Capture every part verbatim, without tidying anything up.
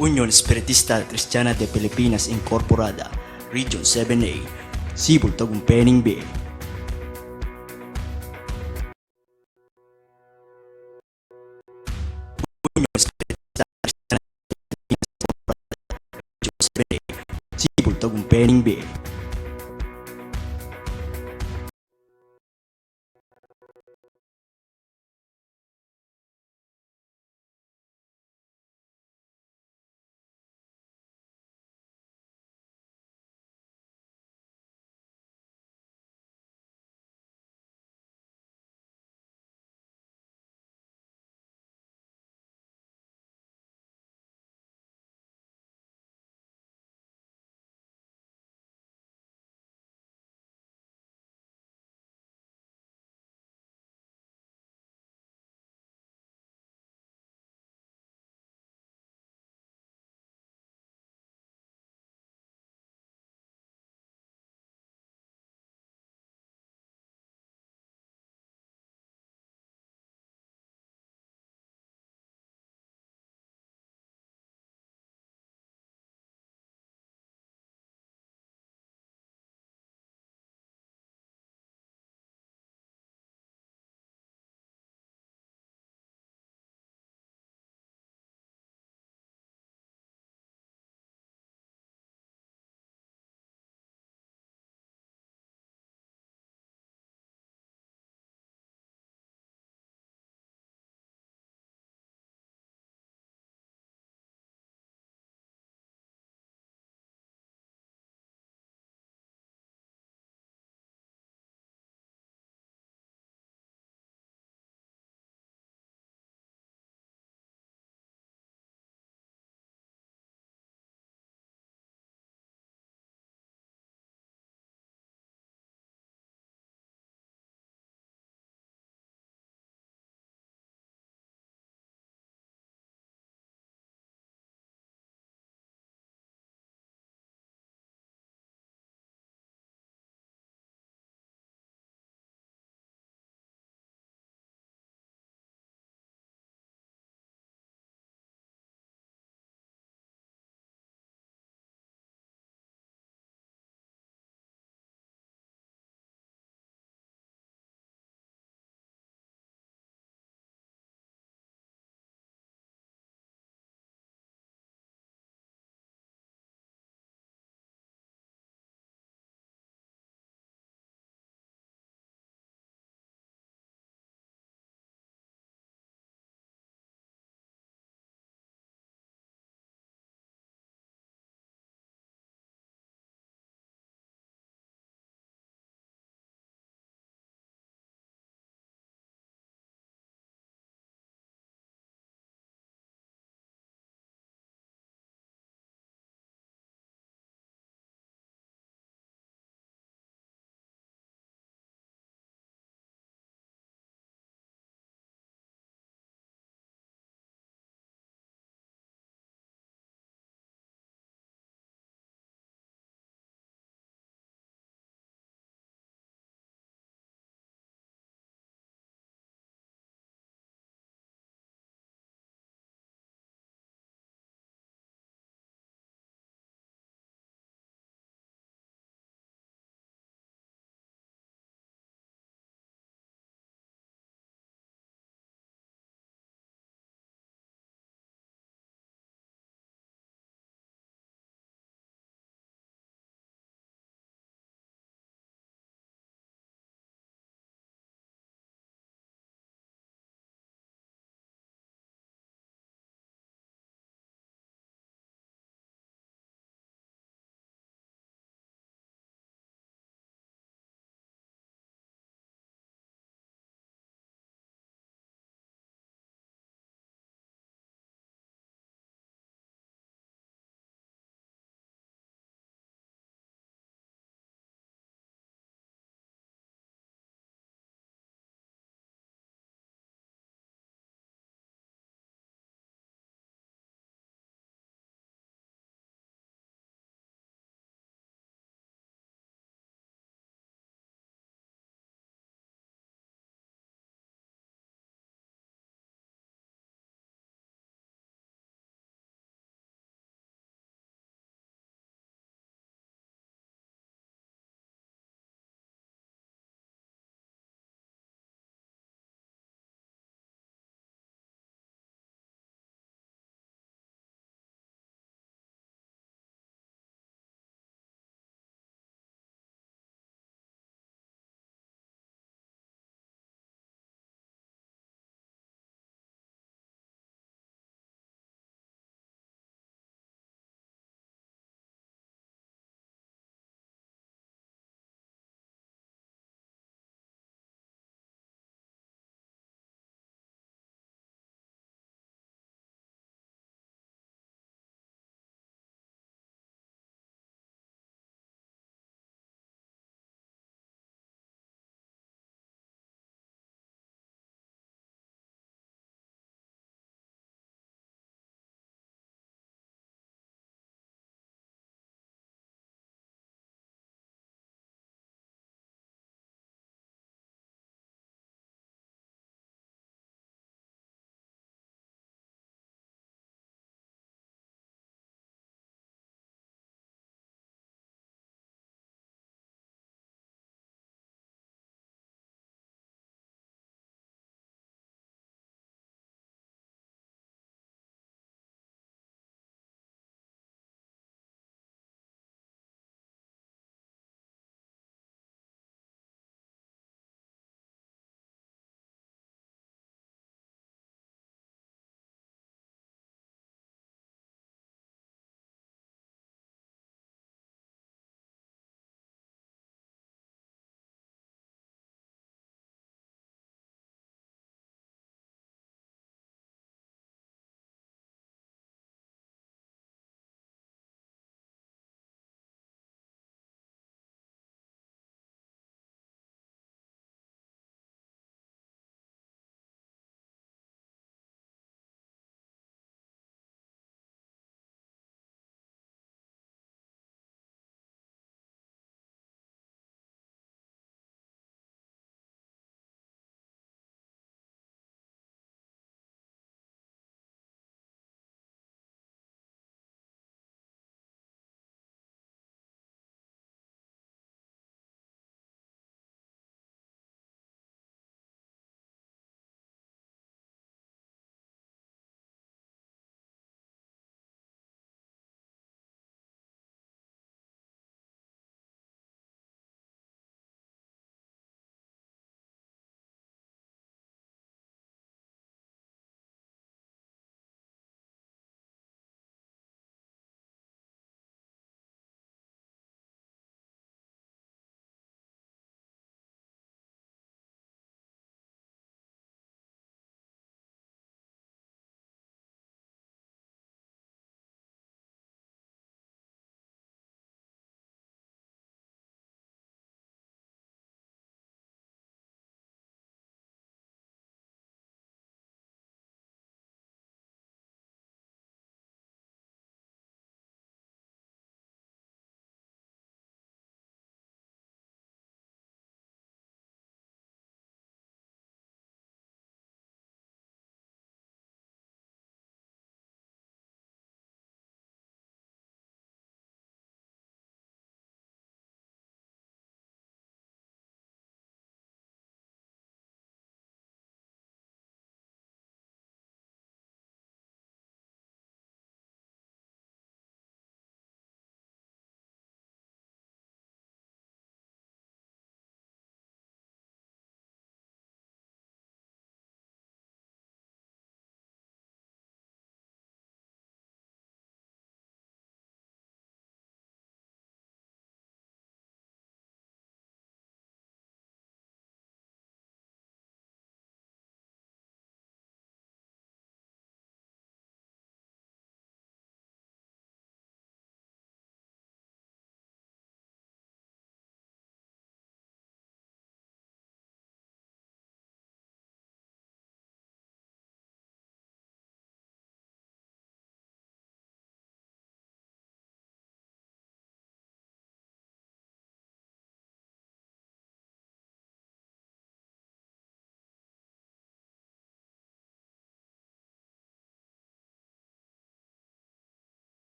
Union Espiritista Cristiana de Pilipinas Incorporada, Region seven A, Cebu, Tagumpay ning Bie. Union Espiritista Cristiana de Pilipinas Incorporada, Region seven A, Cebu, Tagumpay ning Bie.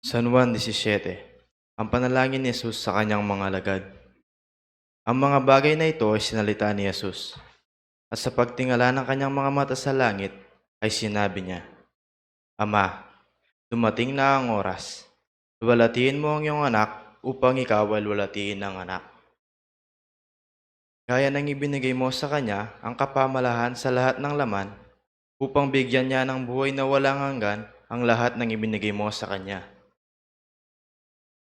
San Juan disisiete. Ang panalangin ni Jesus sa kanyang mga alagad. Ang mga bagay na ito ay sinalita ni Jesus. At sa pagtingala ng kanyang mga mata sa langit, ay sinabi niya, "Ama, dumating na ang oras. Luwalhatiin mo ang iyong anak upang ikaw ay luwalhatiin ng anak. Gaya ng ibinigay mo sa kanya ang kapamalahan sa lahat ng laman, upang bigyan niya ng buhay na walang hanggan ang lahat ng ibinigay mo sa kanya.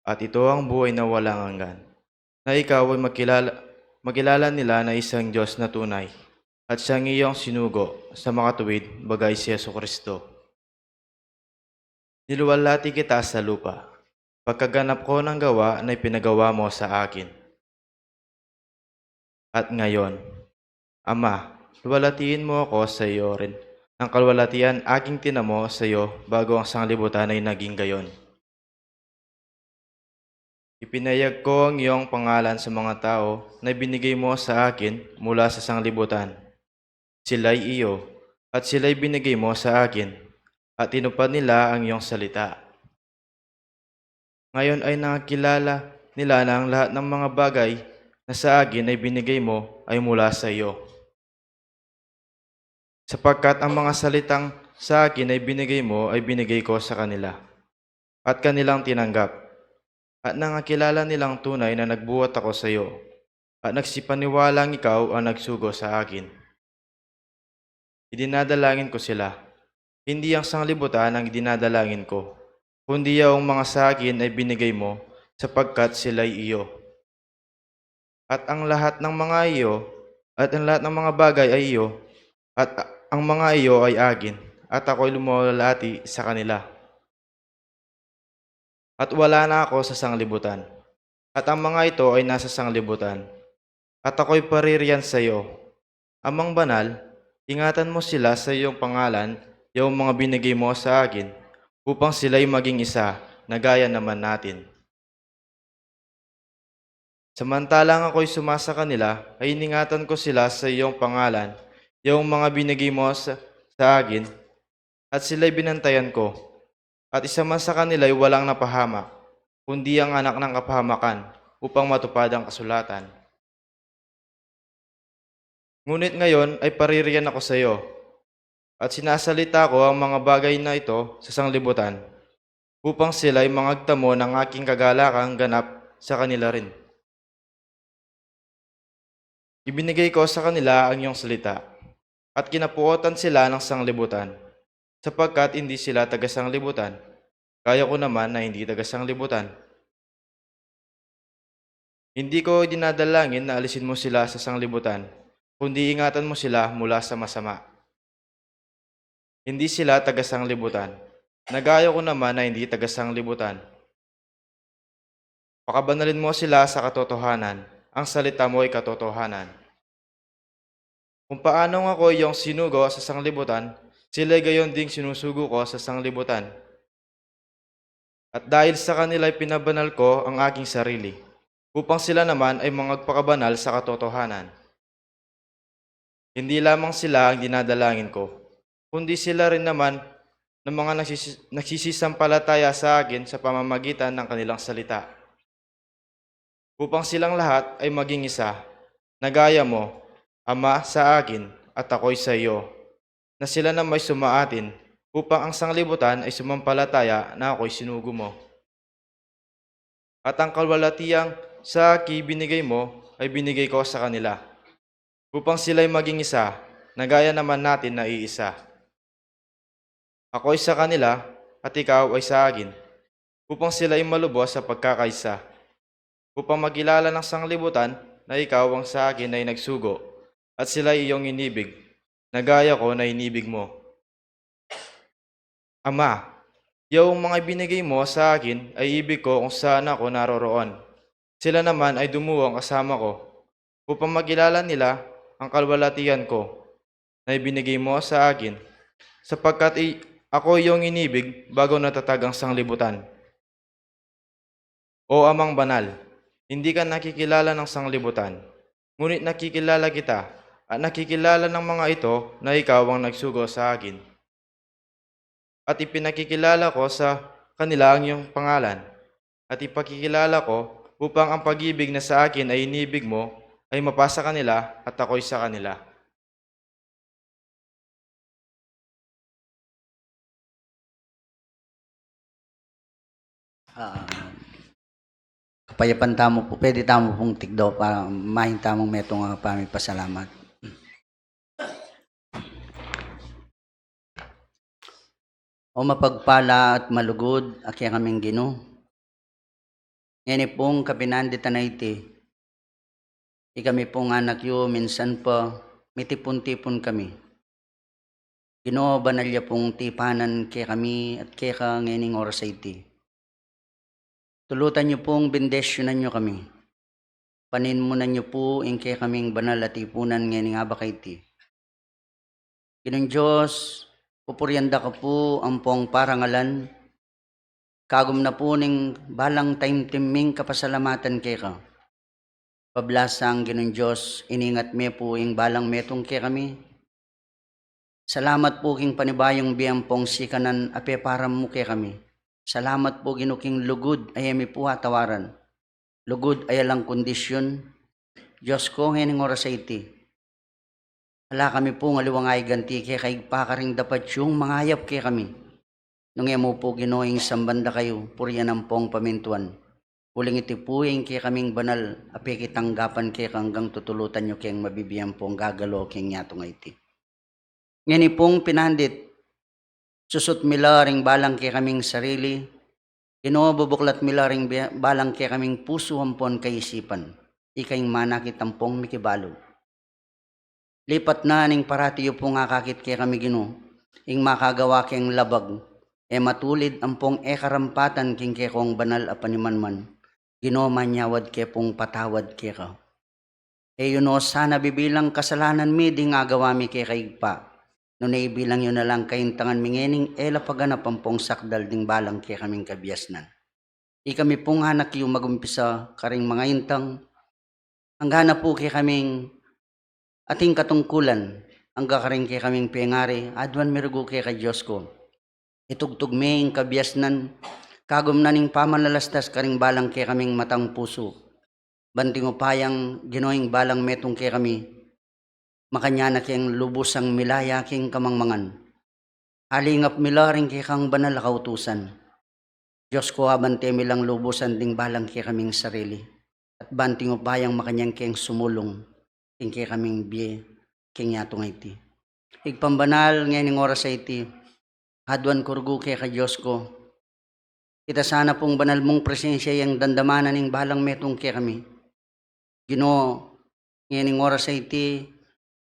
At ito ang buhay na walang hanggan, na ikaw ay makilala, makilala nila na isang Diyos na tunay, at siyang iyong sinugo sa makatuwid, bagay si Yesu Kristo. Niluwalhati kita sa lupa, pagkaganap ko ng gawa na ipinagawa mo sa akin. At ngayon, Ama, luwalhatiin mo ako sa iyo rin, nang kaluwalhatian aking tinamo sa iyo bago ang sanglibutan ay naging gayon. Ipinayag ko ang iyong pangalan sa mga tao na binigay mo sa akin mula sa sanglibutan. Sila'y iyo, at sila'y binigay mo sa akin, at tinupad nila ang iyong salita. Ngayon ay nakilala nila na ang lahat ng mga bagay na sa akin ay binigay mo ay mula sa iyo. Sapagkat ang mga salitang sa akin ay binigay mo ay binigay ko sa kanila, at kanilang tinanggap. At nangakilala nilang tunay na nagbuhat ako sa iyo, at nagsipaniwalang ikaw ang nagsugo sa akin. Idinadalangin ko sila. Hindi ang sanglibutan ang idinadalangin ko, kundi ang mga sa akin ay binigay mo, sapagkat sila'y iyo. At ang lahat ng mga iyo, at ang lahat ng mga bagay ay iyo, at a-, ang mga iyo ay akin, at ako'y lumalati sa kanila. At wala na ako sa sanglibutan, at ang mga ito ay nasa sanglibutan, at ako'y paririyan sa iyo. Amang Banal, ingatan mo sila sa iyong pangalan, yung mga binigay mo sa akin, upang sila'y maging isa, na gaya naman natin. Samantalang ako'y sumasa kanila, ay iningatan ko sila sa iyong pangalan, yung mga binigay mo sa, sa akin, at sila'y binantayan ko. At isa man sa kanila'y walang napahamak, kundi ang anak ng kapahamakan, upang matupad ang kasulatan. Ngunit ngayon ay paririyan ako sa iyo, at sinasalita ko ang mga bagay na ito sa sanglibutan, upang sila'y mangagtamo ng aking kagalakang ganap sa kanila rin. Ibinigay ko sa kanila ang iyong salita, at kinapuotan sila ng sanglibutan, sapagkat hindi sila taga-sanglibutan, gaya ko naman na hindi taga-sanglibutan. Hindi ko idinadalangin na alisin mo sila sa sanglibutan, kundi ingatan mo sila mula sa masama. Hindi sila taga-sanglibutan, na gaya ko naman na hindi taga-sanglibutan. Pakabanalin mo sila sa katotohanan, ang salita mo ay katotohanan. Kung paanong ako iyong sinugo sa sanglibutan, sila'y gayon ding sinusugo ko sa sanglibutan. At dahil sa kanila'y pinabanal ko ang aking sarili, upang sila naman ay mangagpakabanal sa katotohanan. Hindi lamang sila ang dinadalangin ko, kundi sila rin naman ng mga nagsisi-, nagsisisampalataya sa akin sa pamamagitan ng kanilang salita. Upang silang lahat ay maging isa, na gaya mo, Ama, sa akin, at ako'y sa iyo, na sila nama'y sumaatin, upang ang sanglibutan ay sumampalataya na ako'y sinugo mo. At ang kalwalatiang sa aki binigay mo ay binigay ko sa kanila, upang sila'y maging isa, na gaya naman natin na iisa. Ako'y sa kanila, at ikaw ay sa akin, upang sila'y malubos sa pagkakaisa, upang makilala ng sanglibutan na ikaw ang sa akin ay nagsugo, at sila'y iyong inibig, na gaya ko na inibig mo. Ama, yaong mga binigay mo sa akin ay ibig ko kung saan ako naroroon. Sila naman ay dumuwang kasama ko, upang makilala nila ang kalwalatian ko na ibinigay mo sa akin, sapagkat i-, ako iyong inibig bago natatag ang sanglibutan. O Amang Banal, hindi ka nakikilala ng sanglibutan, ngunit nakikilala kita, at nakikilala ng mga ito na ikaw ang nagsugo sa akin. At ipinakikilala ko sa kanila ang iyong pangalan, at ipakikilala ko upang ang pag-ibig na sa akin ay inibig mo ay mapasa kanila at ako'y sa kanila. Ah, kapayapan tamu pu, pwede tamu pung tikdo para mahin tamung metung a pamipasalamat. O mapagpala at malugud a kekaming Ginu, ngeni pung kapinanditan a iti, ikami pung anak yu minsan pa mitipun-tipun kami. Ginu, banal ya pung tipanan kekami at keka ngening oras a iti. Tulutan yu pung bendisyunan yu kami. Paninmunan yu pu ing kekaming banal a tipunan ngening abak a iti. Ginung Dios, pupurian da ka pu ampong parangalan, kagum na pu ning balang taimtim ming kapasalamatan keka. Pablasang Ginung Dios, iningat me pu ing balang metung kekami. Salamat pu king panibayung bie ampong sikanan a peparam mu kekami. Salamat pu Ginu king lugud a e mi pu atawaran. Lugud a alang kondisyun. Dios ko, ngening oras a iti, ala kami pung aliwang ganti keka Ibpa karing dapat yung mangayap kekami. Nung e mu pu Ginu ing samban da kayu, purian ampong pamintuan. Uling iti pu ing kekaming banal a pekitanggapan keka anggang tutulutan yu keng mabibie ampong gagalu king yatung a iti. Ngeni pung pinandit, susut mi la ring balang kekaming sarili, Ginu, bubuklat mi la ring bia-, balang kekaming pusu ampon kaisipan, ika ing manakit ampong mikibalu. Lipat na ning parati yu pung akakit kekami Ginu, ing makagawa keng labag, e matulid ampong e karampatan king kekong banal a panimanman. Ginu, manyawad ke pung patawad keka. E yu no sana bibilang kasalanan mi ding agawa mi keka Ibpa, nune ibilang yu na lang kaintangan mi ngening e la paganap ampong sakdal ding balang kekaming kabiasnan. Ikami pung anak yu magumpisa karing mangaintang, angga na pu kekaming ating katungkulan, angga karing kekaming pengari, aduan mi rugu keka Dios ko. Itugtug me ing kabiasnan, kagum na ning pamalalastas karing balang kekaming matang pusu. Banting upayang Ginu ing balang metung kekami, makanyan na keng lubusang milaya king kamangmangan. Alingap mi la ring kekang banal a kautusan. Dios ko, abante mi lang lubusan ding balang kekaming sarili, at banting upayang makanyan keng sumulung king kekaming bie king yatung a iti. Ibpang banal, ngening oras a iti, aduan ku rugu keka Dios ko, ita sana pung banal mung presensya yang dandamanan ning balang metung kekami. Ginu, ngening oras a iti,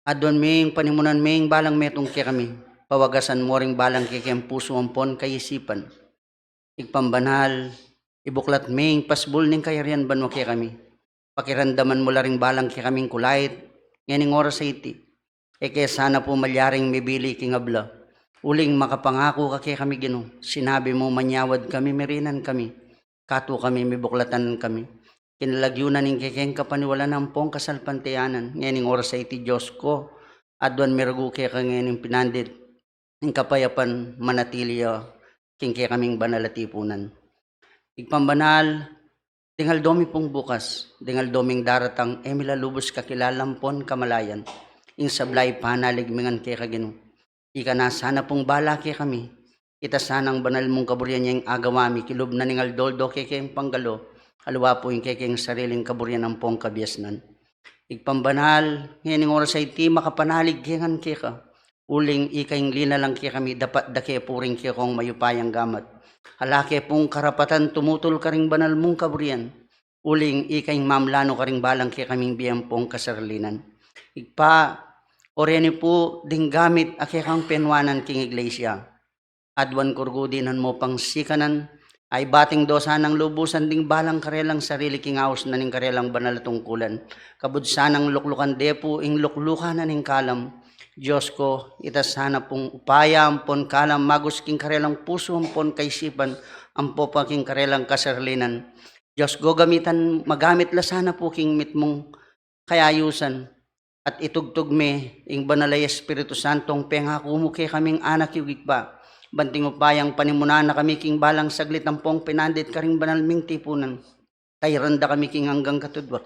aduan ming panimunan ming balang metung kekami. Pawagasan mo ring balang kekeng pusu ampon kaisipan. Ibpang banal, ibuklat ming pasbul ning kayarian banua kekami. Pakiramdaman mu la ring balang kekaming kulait ngening oras a iti. E ke sana pu malyaring mibili king abla. Uling makapangaku ka kekami Ginu, sinabi mu manyawad kami, mirinan kami, katu kami, mibuklatan kami. Kinalagiunan ning kekeng kapaniwalan ampong kasalpantayanan, ngening oras a iti Dios ko, aduan mi rugu keka ngening pinandit, ing kapayapan manatili ya king kekaming banal a tipunan. Ibpang banal, ding aldo mi pung bukas, ding aldo ming daratang, e mi la lubus kakilala ampon kamalayan. Ing sabla i panalig mi ngan keka Ginu. Ika na sana pung bala kekami. Ita sanang banal mung kaburian ya ing agawa mi, kilub na ning aldo-aldo kekeng panggalo, aliwa pu ing kekeng sariling kaburian ampong kabiasnan. Ibpang banal, ngening oras a iti makapanalig ke ngan keka. Uling ika ing linalang kekami, dapat da ke pu ring kekong mayupayang gamat. Ala ke pung karapatan tumutul karing banal mung kaburian. Uling ika ing mamlanu karing balang kekaming bie ampong kasarilinan. Ibpa, oreni pu ding gamit a kekang penwanan king iglesia. Aduan ku rugudi nanu mu pang sikanan, a ibat ing dosa nang lubusan ding balang karelang sarili king aus na ning karelang banal a tungkulan. Kabud sanang luklukan de pu ing luklukan na ning kalam. Dios ku, ita sana pung upaya ampon kalam magus king karelang pusu ampon kaisipan, ampo pa king karelang kasarilinan. Dios ku, gamitan, magamit la sana pu king mitmung kayayusan, at itugtug me ing banal a Espiritu Santong pengaku mu kekaming anak yu, Ibpa, ban king upayang panimunan na kami king balang saglit ampong pinandit karing banal ming tipunan. Tairan da kami king anggang katudwat,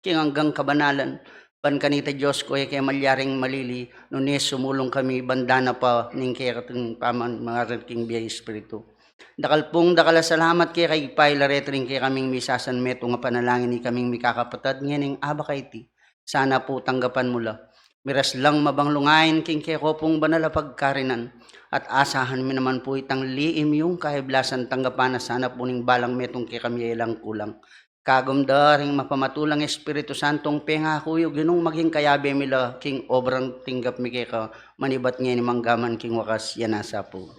king anggang kabanalan, ban kanita Dios ku, e ke malyaring malili, nune sumulung kami ban dana pa ning kekating pamangaral king bie Espiritu. Dakal pung dakal a salamat keka Ibpa, ila reti ring kekaming misasan metung a panalangin ikaming mikakapatad ngening abak a iti. Sana pu tanggapan mu la. Miras lang mabang lungain king keko pung banal a pagkarinan. At asahan mi naman pu itang liim yung kaiblasan tanggapan na sana pu ning balang metung kekami a ilang kulang. Kagum da ring mapamatulang Espiritu Santong pengaku yu, Ginung, maging kayabe mi la king obrang tinggap mi keka manibat ngeni manggaman king wakas, ya nasa pu.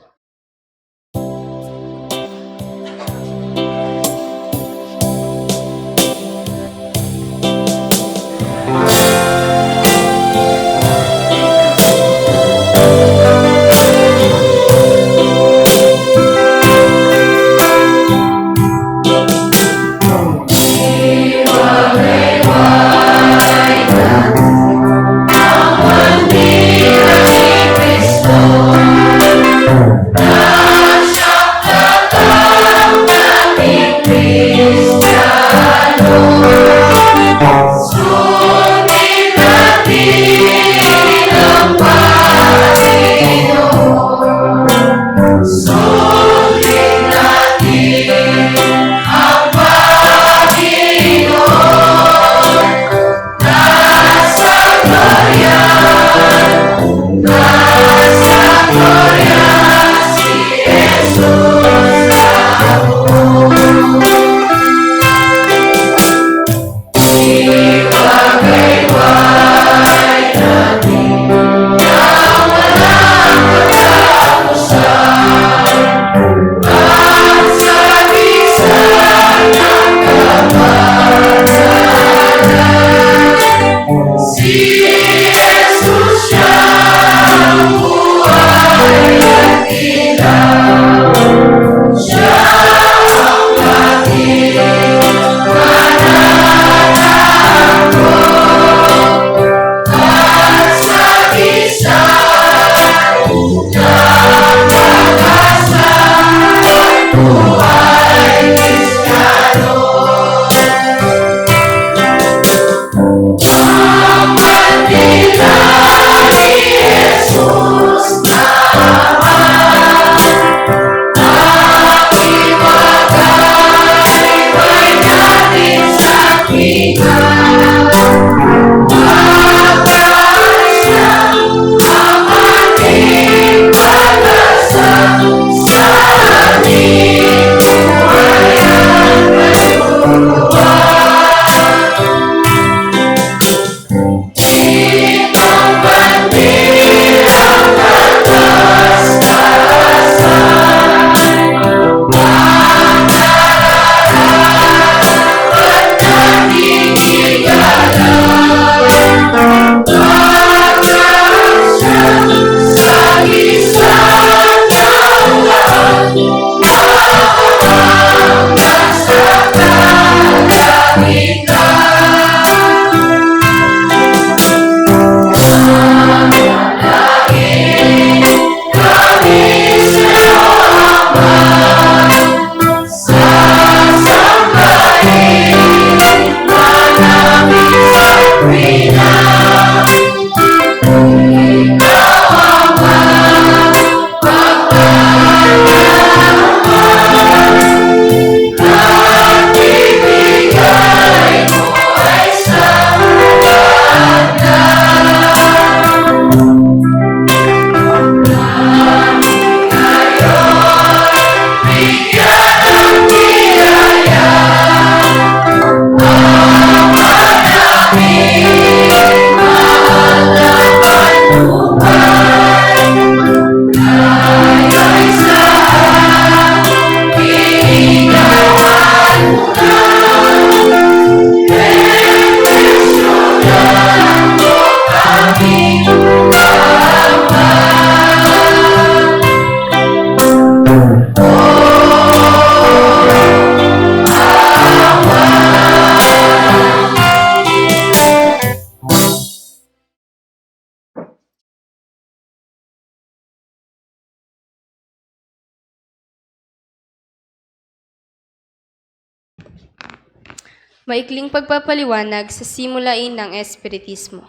Maikling pagpapaliwanag sa simulain ng Espiritismo.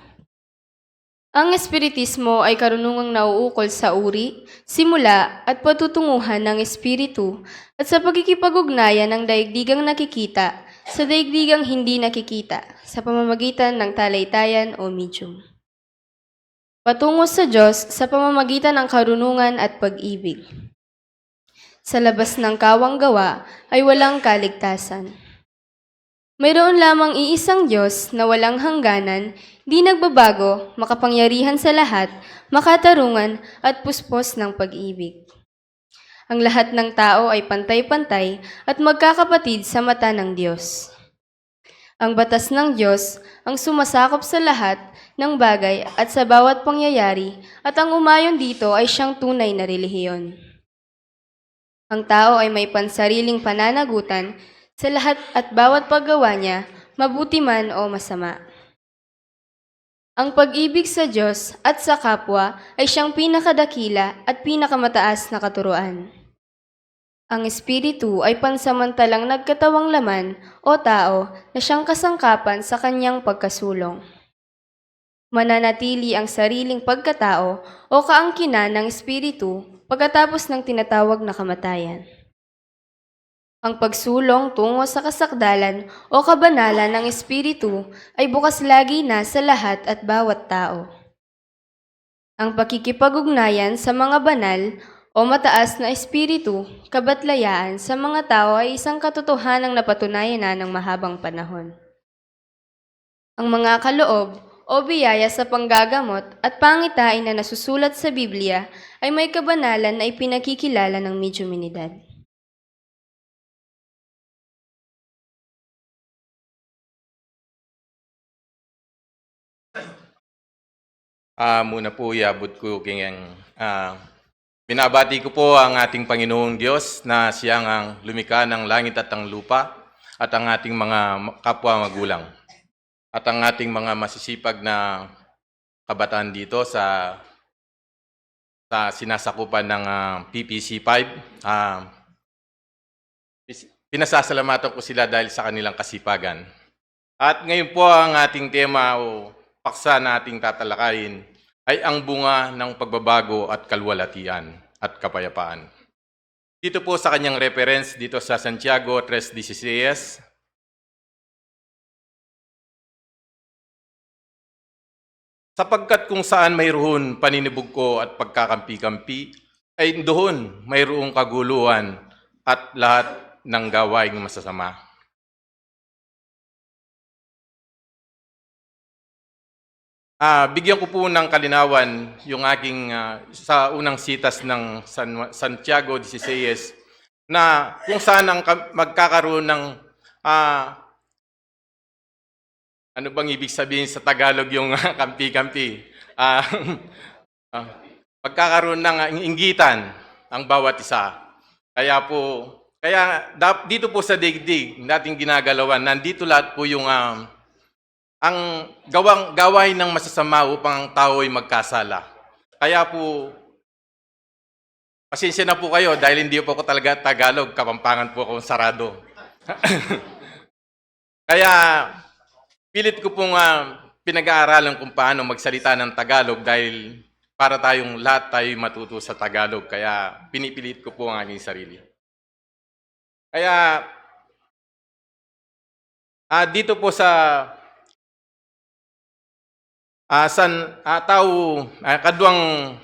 Ang Espiritismo ay karunungang nauukol sa uri, simula, at patutunguhan ng Espiritu, at sa pakikipag-ugnayan ng daigdigang nakikita sa daigdigang hindi nakikita sa pamamagitan ng taleytayan o medium. Patungo sa Diyos sa pamamagitan ng karunungan at pag-ibig. Sa labas ng kawang gawa ay walang kaligtasan. Mayroon lamang iisang Diyos na walang hangganan, di nagbabago, makapangyarihan sa lahat, makatarungan, at puspos ng pag-ibig. Ang lahat ng tao ay pantay-pantay at magkakapatid sa mata ng Diyos. Ang batas ng Diyos ang sumasakop sa lahat ng bagay at sa bawat pangyayari, at ang umayon dito ay siyang tunay na relihiyon. Ang tao ay may pansariling pananagutan sa lahat at bawat paggawa niya, mabuti man o masama. Ang pag-ibig sa Diyos at sa kapwa ay siyang pinakadakila at pinakamataas na katuruan. Ang Espiritu ay pansamantalang nagkatawang laman o tao na siyang kasangkapan sa kanyang pagkasulong. Mananatili ang sariling pagkatao o kaangkinan ng Espiritu pagkatapos ng tinatawag na kamatayan. Ang pagsulong tungo sa kasakdalan o kabanalan ng Espiritu ay bukas lagi na sa lahat at bawat tao. Ang pakikipag-ugnayan sa mga banal o mataas na espiritu, kabatlayaan sa mga tao ay isang katotohanang napatunayan na ng mahabang panahon. Ang mga kaloob o biyaya sa panggagamot at pangitain na nasusulat sa Biblia ay may kabanalan na ipinakikilala ng medyuminidad. Ah, muna po, iabot ko keng, ah, binabati ko po ang ating Panginoong Diyos na siyang ang lumikha ng langit at ang lupa at ang ating mga kapwa magulang at ang ating mga masisipag na kabataan dito sa, sa sinasakupan ng, ah, P P C five. Ah, pis-, pinasasalamatan ko sila dahil sa kanilang kasipagan. At ngayon po, ang ating tema o paksa na ating tatalakayin ay ang bunga ng pagbabago at kaluwalhatian at kapayapaan. Dito po sa kanyang reference dito sa Santiago tres dieciséis, "Sapagkat kung saan mayroon paninibugko at pagkakampi-kampi, ay doon mayroong kaguluhan at lahat ng gawaing masasama." Ah, bigyan ko po ng kalinawan yung aking, ah, sa unang sitas ng San, Santiago dieciséis, na kung saan ang kam-, magkakaroon ng, ah, ano bang ibig sabihin sa Tagalog yung kampi-kampi? Ah, ah, magkakaroon ng inggitan ang bawat isa. Kaya po, kaya dap-, dito po sa digdig, nating ginagalawan, nandito lahat po yung, ah, ang gawang, gawain ng masasama upang ang tao ay magkasala. Kaya po, pasensya na po kayo dahil hindi po ako talaga Tagalog, Kapampangan po akong sarado. Kaya pilit ko pong, ah, pinag-aaralan kung paano magsalita ng Tagalog dahil para tayong lahat tayo'y matuto sa Tagalog. Kaya pinipilit ko po ang aking sarili. Kaya, ah, dito po sa, ah, San, ah, tau, ah, kaduang,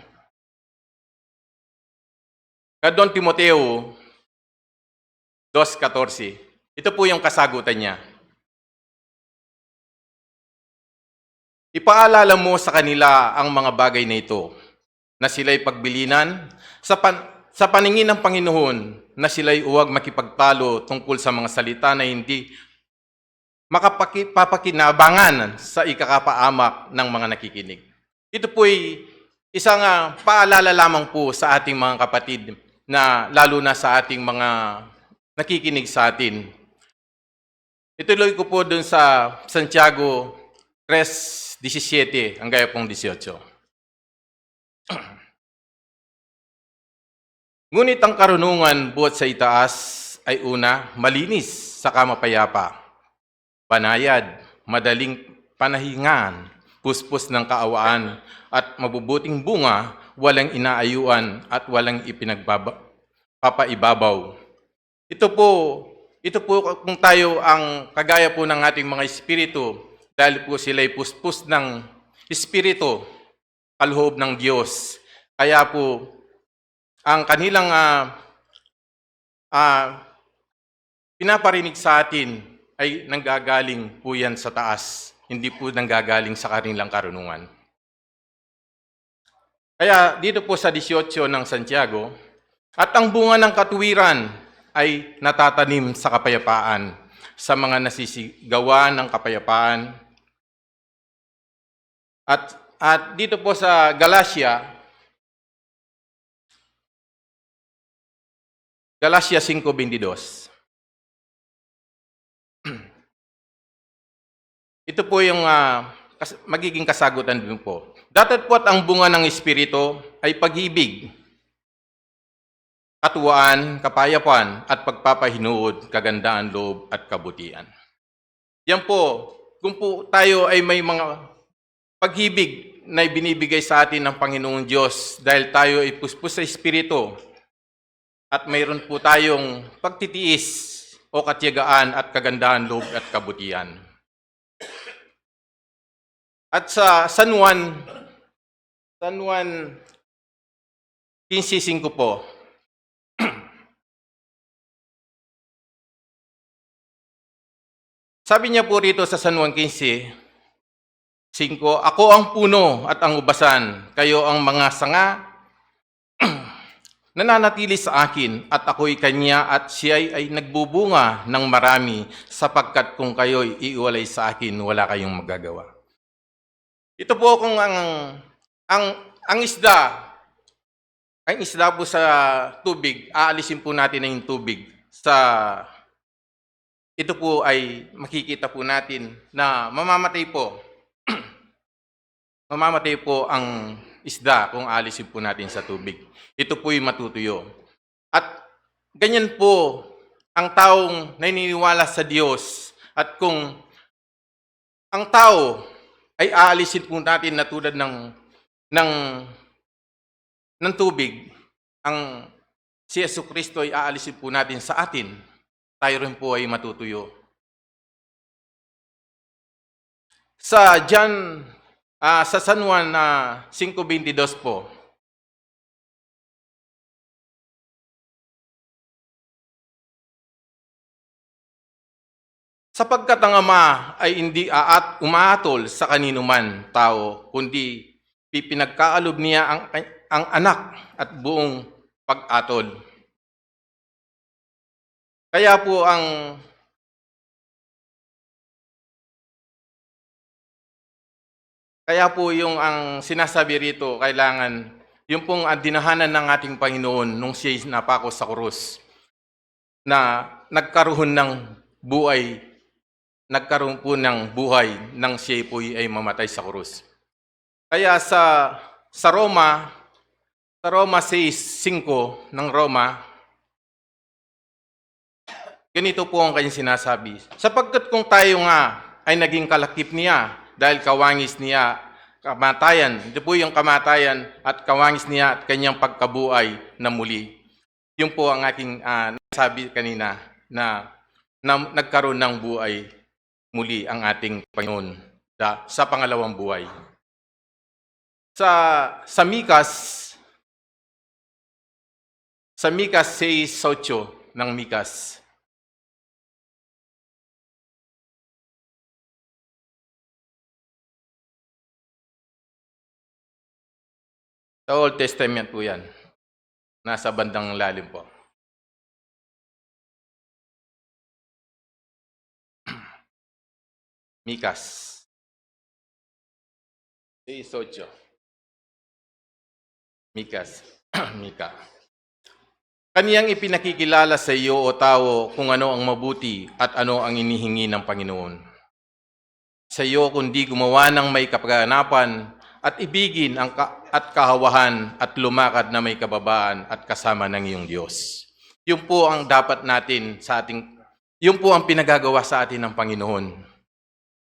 kaduang Timoteo dos catorce. Ito po yung kasagutan niya. "Ipaalala mo sa kanila ang mga bagay na ito, na sila'y pagbilinan sa pan-, sa paningin ng Panginoon, na sila'y huwag makipagtalo tungkol sa mga salita na hindi makapaki-, papakinabangan sa ikakapaamak ng mga nakikinig." Ito po'y isang, ah, paalala lamang po sa ating mga kapatid na lalo na sa ating mga nakikinig sa atin. Ituloy ko po dun sa Santiago tres diecisiete hanggang pong dieciocho. "Ngunit ang karunungan buhat sa itaas ay una, malinis, saka mapayapa. banayad, madaling panahingan, puspos ng kaawaan, at mabubuting bunga, walang inaayuan at walang ipinagbaba-, papaibabaw. Ito po, ito po kung tayo ang kagaya po ng ating mga espiritu, dahil po sila'y puspos ng espiritu, kaloob ng Diyos. Kaya po, ang kanilang, ah, ah, pinaparinig sa atin ay nanggagaling po yan sa taas, hindi po nanggagaling sa kanilang karunungan. Kaya dito po sa dieciocho ng Santiago, "At ang bunga ng katuwiran ay natatanim sa kapayapaan, sa mga nasisigawan ng kapayapaan." At, at dito po sa Galacia, Galacia cinco veintidós. Ito po yung, ah, kas-, magiging kasagutan din po. "Datapwat ang bunga ng Espiritu ay pag-ibig, katuwaan, kapayapan, at pagpapahinuod, kagandaan loob, at kabutian." Yan po, kung po tayo ay may mga pag-ibig na ibinibigay sa atin ng Panginoong Diyos dahil tayo ay puspos sa Espiritu at mayroon po tayong pagtitiis o katiyagaan at kagandaan loob at kabutian. At sa San Juan, San Juan quince cinco po. Sabi niya po rito sa San Juan quince cinco, "Ako ang puno at ang ubasan, kayo ang mga sanga, nananatili sa akin at ako'y kanya at siya'y ay nagbubunga ng marami, sapagkat kung kayo'y iiwalay sa akin, wala kayong magagawa." Ito po kung ang, ang, ang isda, ang isda po sa tubig, aalisin po natin na yung tubig sa, ito po ay makikita po natin na mamamatay po. Mamamatay po ang isda kung aalisin po natin sa tubig. Ito po'y matutuyo. At ganyan po ang taong naniniwala sa Diyos. At kung ang tao ay aalisin po natin na tulad ng, ng, ng tubig, ang si Yesu Kristo ay aalisin po natin sa atin, tayo rin po ay matutuyo. Sa John, ah, sa San Juan, ah, cinco veintidós po, "Sapagkat ang Ama ay hindi aat umaatol sa kaninuman tao, kundi pipinagkaloob niya ang, ang Anak at buong pag-atol." Kaya po ang, kaya po yung ang sinasabi rito, kailangan yung pong, ah, dinahanan ng ating Panginoon nung siya'y napako sa krus, na nagkaroon ng buhay, nagkaroon po ng buhay nang siya po ay mamatay sa krus. Kaya sa, sa Roma, sa Roma sais singko ng Roma, ganito po ang kanyang sinasabi, "Sapagkat kung tayo nga ay naging kalakip niya, dahil kawangis niya kamatayan," ito po yung kamatayan, "at kawangis niya at kanyang pagkabuhay na muli." Yun po ang aking, ah, nasabi kanina na, na nagkaroon ng buhay muli ang ating Panginoon da-, sa pangalawang buhay. Sa, sa Mikas, sa Mikas sais ocho ng Mikas. Sa Old Testament po yan. Nasa bandang lalim po. Mikas. Sais ocho. Mikas. Mika. "Kaniyang ipinakikilala sa iyo, o tao, kung ano ang mabuti at ano ang inihingi ng Panginoon sa iyo, kundi gumawa ng may kapaganapan at ibigin ang ka-, at kahawahan at lumakad na may kababaan at kasama ng iyong Diyos." Yun po ang dapat natin sa ating, yun po ang pinagagawa sa atin ng Panginoon.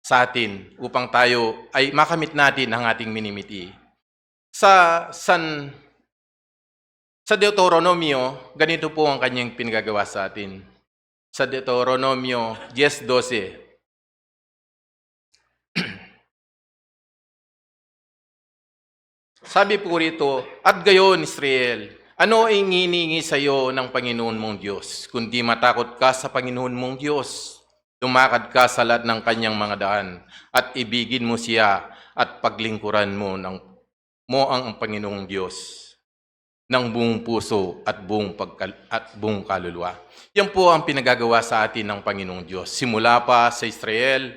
sa atin upang tayo ay makamit natin ang ating minimiti. Sa San, sa Deuteronomio, ganito po ang kanyang pinagagawa sa atin. Sa Deuteronomio diyes dose, sabi po rito, "At gayon, Israel, ano ang iningi sa iyo ng Panginoon mong Diyos, kundi matakot ka sa Panginoon mong Diyos, lumakad ka sa lahat ng kanyang mga daan, at ibigin mo siya, at paglingkuran mo ng, mo ang Panginoong Diyos ng buong puso at buong pagkal-, at buong kaluluwa." Yan po ang pinagagawa sa atin ng Panginoong Diyos. Simula pa sa Israel,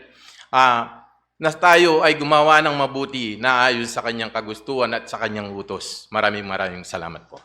ah, na tayo ay gumawa ng mabuti na ayon sa kanyang kagustuhan at sa kanyang utos. Maraming, maraming salamat po.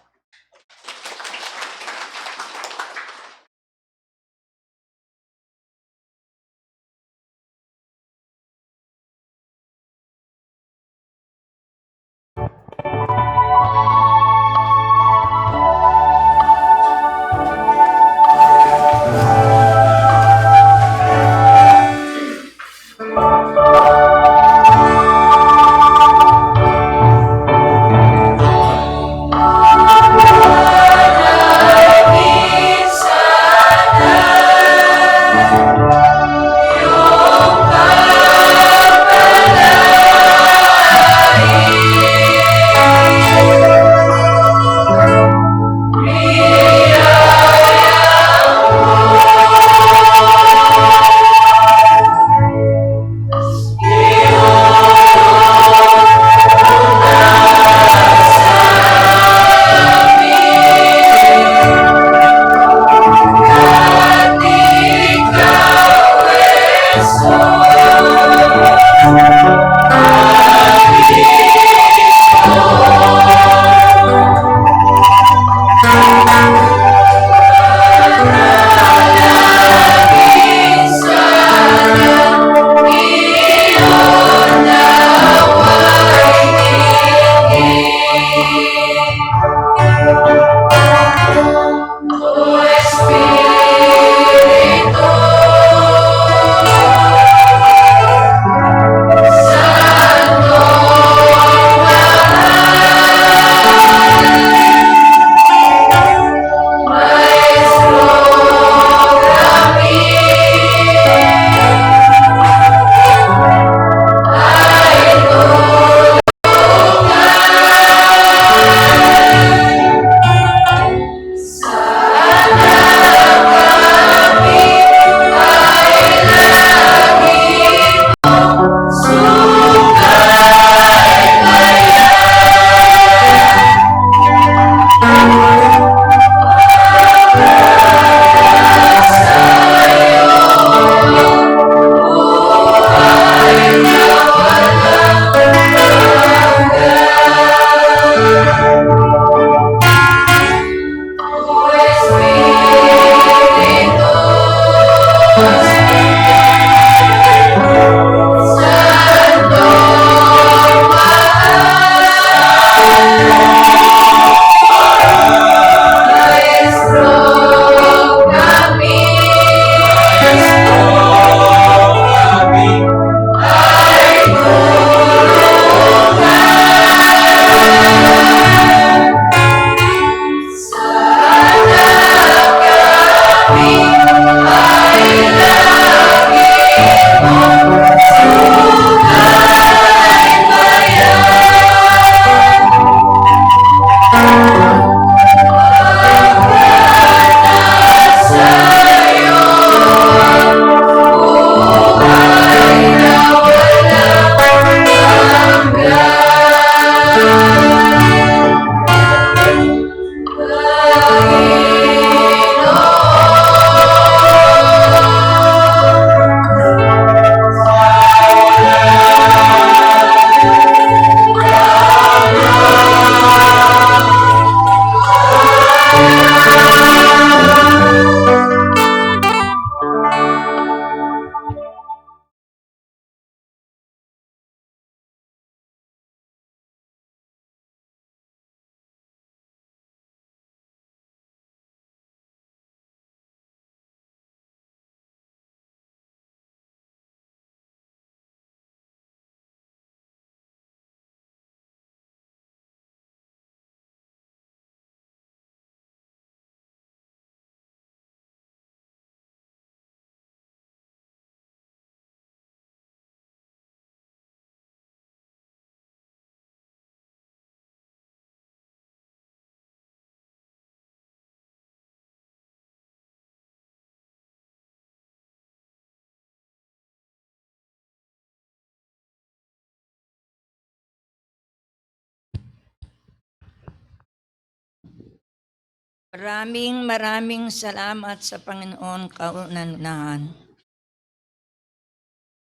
Maraming, maraming salamat sa Panginoon kauna-unahan.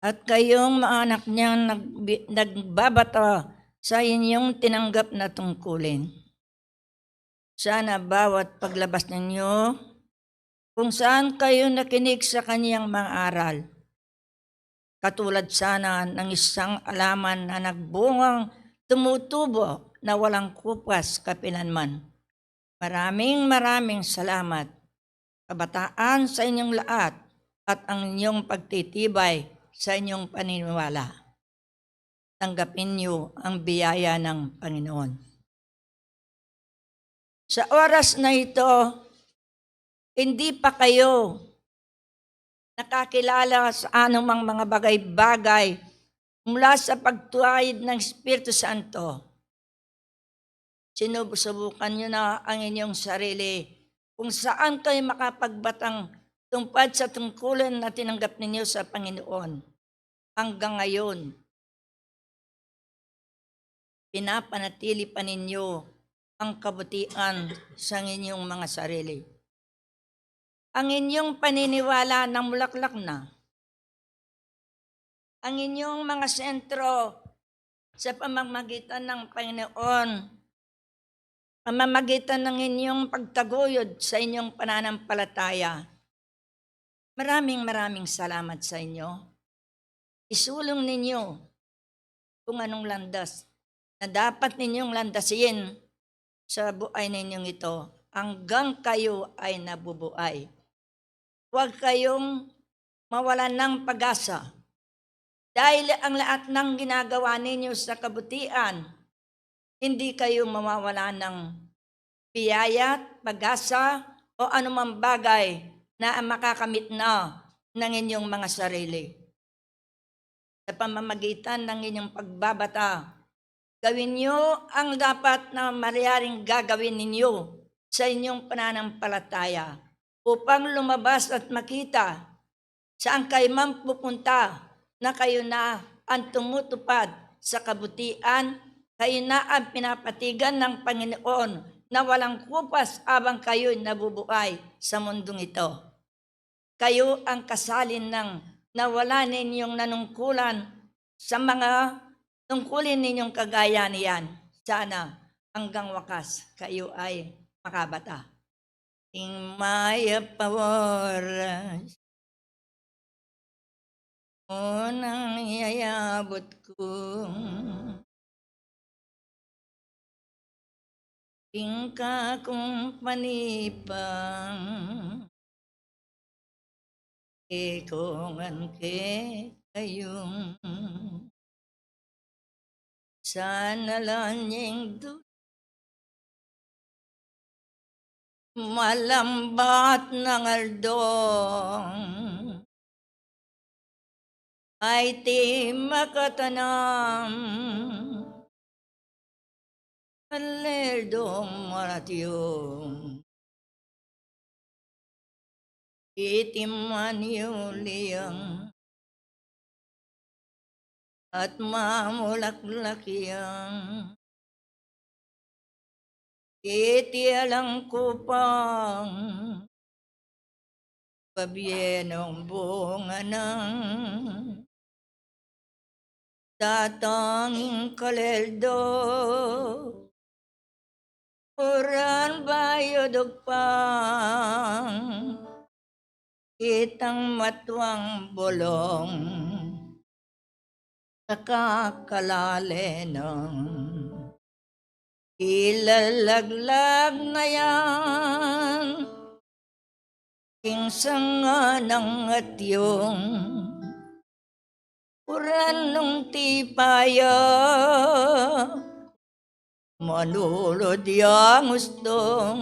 At kayong mga anak niyang nagbi-, nagbabata sa inyong tinanggap na tungkulin. Sana bawat paglabas ninyo, kung saan kayo nakinig sa kaniyang mga aral, katulad sana ng isang alaman na nagbungang tumutubo na walang kupas kapilanman. Maraming, maraming salamat, kabataan, sa inyong lahat at ang inyong pagtitibay sa inyong paniniwala. Tanggapin niyo ang biyaya ng Panginoon. Sa oras na ito, hindi pa kayo nakakilala sa anumang mga bagay-bagay mula sa pagtuwid ng Espiritu Santo. Sinusubukan niyo na ang inyong sarili kung saan kayo makapagbatang tungpad sa tungkulin na tinanggap ninyo sa Panginoon. Hanggang ngayon, pinapanatili pa ninyo ang kabutihan sa inyong mga sarili. Ang inyong paniniwala na mulaklak na. Ang inyong mga sentro sa pamamagitan ng Panginoon, pamamagitan ng inyong pagtaguyod sa inyong pananampalataya. Maraming, maraming salamat sa inyo. Isulong ninyo kung anong landas na dapat ninyong landasin sa buhay ninyong ito hanggang kayo ay nabubuhay. Huwag kayong mawalan ng pag-asa. Dahil ang lahat ng ginagawa ninyo sa kabutihan, hindi kayo mawawala ng biyaya, pag-asa, o anumang bagay na makakamit na ng inyong mga sarili. Sa pamamagitan ng inyong pagbabata, gawin niyo ang dapat na maryaring gagawin ninyo sa inyong pananampalataya upang lumabas at makita saan kayo man pupunta na kayo na ang tumutupad sa kabutihan, kayo na ang pinapatigan ng Panginoon na walang kupas habang kayo'y nabubuhay sa mundong ito. Kayo ang kasalin ng nawala ninyong nanungkulan sa mga tungkulin ninyong kagaya niyan. Sana hanggang wakas kayo ay makabata. Ing mayap a oras, o nang iyayabut ku. Ing kakumpani pang e ko ngan kekayung sana la nyeng du malambat nang aldong. Ay ti makatanam, alel dong maratyong. Iti manyuliang at mamulaklak yang iti alang kupang pabie nong bunga nang datang ing kaleldo. Uran bayu dugpang itang matuang bulong, saka kalale nang ilalaglag na yan ing sanga nang atyong. Uran nung tipaya manulud yang ustong.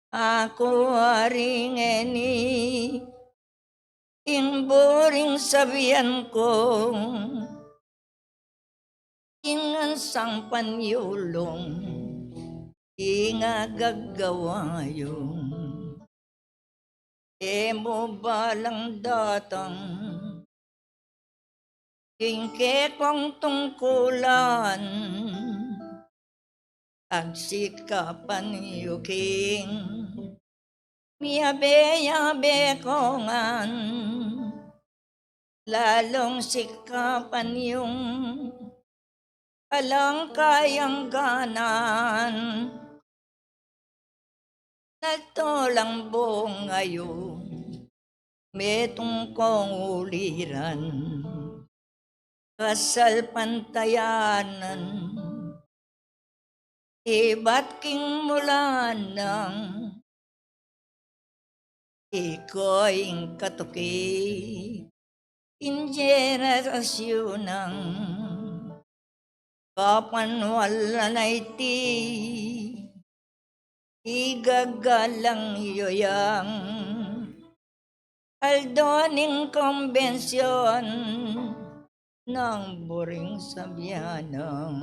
Aku ari ngeni ing buring sabian kong ing ansang panyulung ing agagawa yung e mu balang datang ing kekong tungkulan. Agsikapan yu king miyabe-yabe ko ngan, lalung sikapan yung alang kayang ganan. Nagtulang bunga yu metung kong uliran, kasalpantayanan. Ibat king mula nang iko ing katuki ing jenerasyun nang kapanwalan a iti. Igagalang yu yang aldo ning kombensyon nang buring sabian nang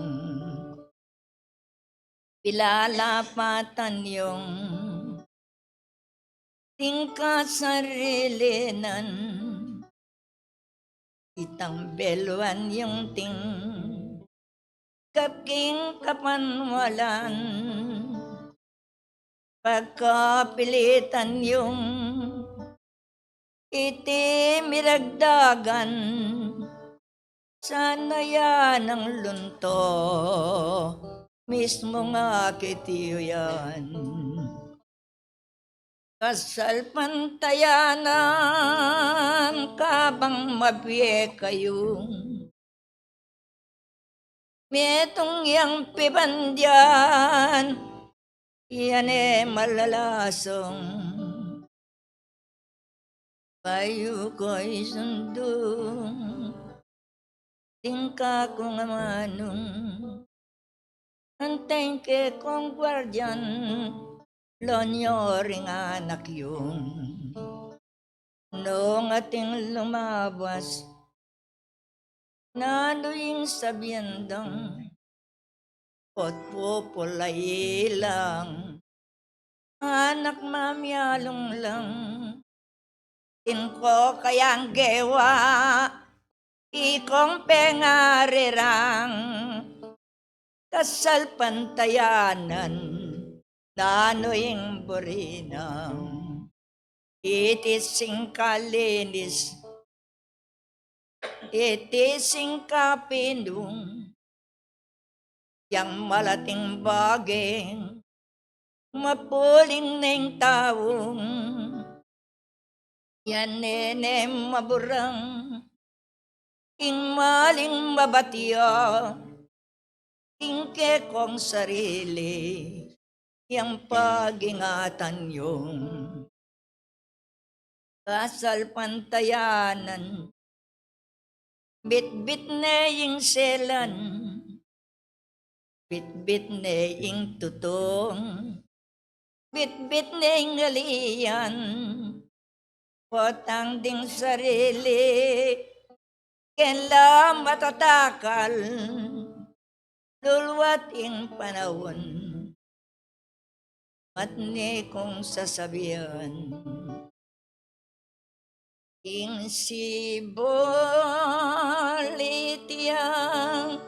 pilalapatan yung tingkasarilinan. Itang beluan yung ting kapking kapanwalan, pagkapilitan yung iti miragdagan. Sana yan ang lunto mismo nga kitiyo yan. Kasalpantayanan kabang mabie kayu, metung yang pibandian, yan e malalasung. Bayu ko'y sundung tingka kung amanung, anteng ke kong guardian, lonyo ring anak yung nung ating lumabas. Nanu ing sabian dang potpupulai lang, anak mamialung lang. Ing ko kayang gewa, ikong pengarirang kasalpantayanan, nanu ing burinang iti singkalinis, iti singkapinung, yang malating bageng mapuling neng taung, yan nene maburang ing maling mabatia, ing kekong sarili yang pagingatan yung kasalpantayanan. Bitbit ne ing selan, bitbit ne ing tutung, bitbit ne ing alian, potang ding sarili, keng la matatakal, luluat ing panaun, matne kung sasabian. Ing sibul iti yang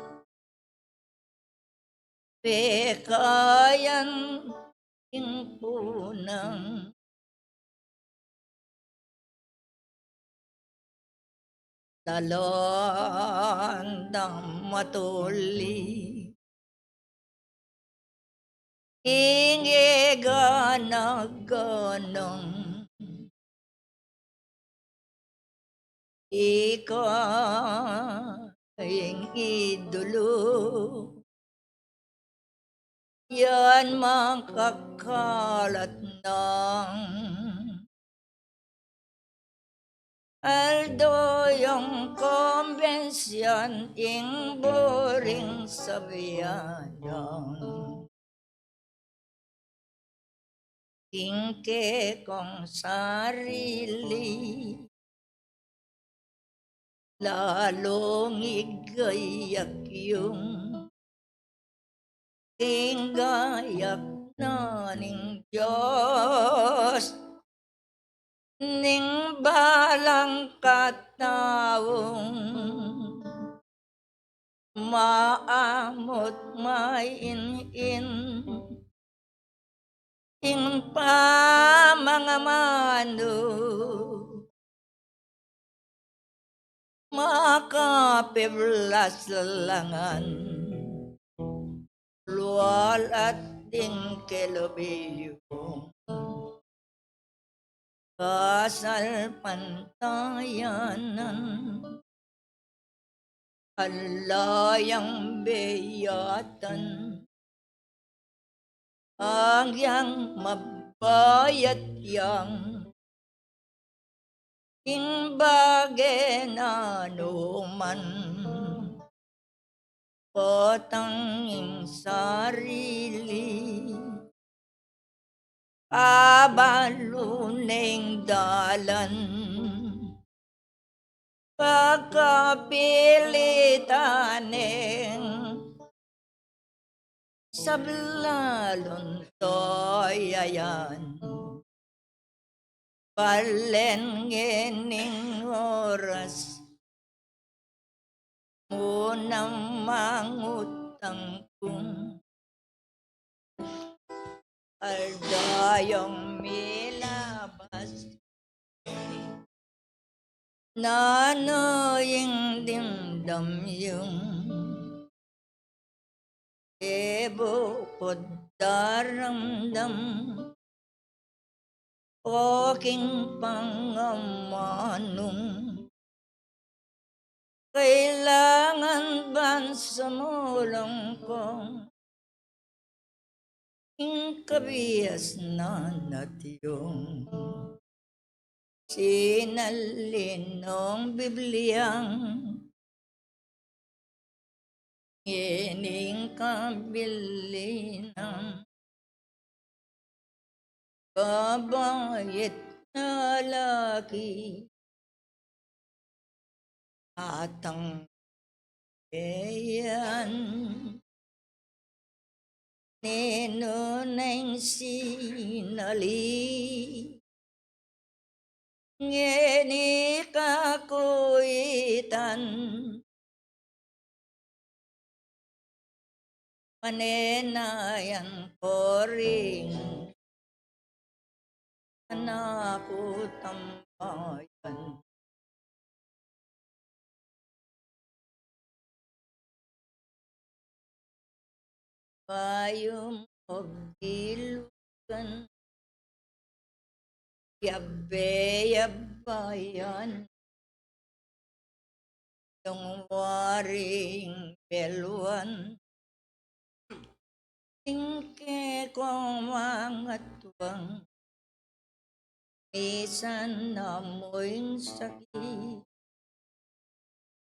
pekayan ing punang lalandang matuli. Ing e gana-ganang ika ing idulu, yan makakalat nang aldo yang kombensyon ing buring sabian yang ing kekong sarili. Lalung igayak yung ing gayak na ning Dios ning balang kataung maamut main-in ing pamangamanu, makapiblas la ngan lual at ding kelubiyung kasalpantayanan, ala yang beyatan, agyang mabayat yang ing bage na numan, potang ing sarili, abalu neng dalan, pagkapilitan neng sablalun toyayan. Palen ngening oras, munang mangutang kung alda yang milabas, nanu ing dimdam yung e bukut daramdam o king pangamanung. Kailangan ban sumulung kung ing kabiasnan at yung sinalin nong Bibliang ngening kabilinan. Babai at lalaki, atang eyan, ninu neng sinali ngeni kakuitan, manenayan ko ring anak ku tambayan. Payum obilugan, yabe yabayan, yung waring beluan, ing kekong mangatuang, misan amu ing sakit,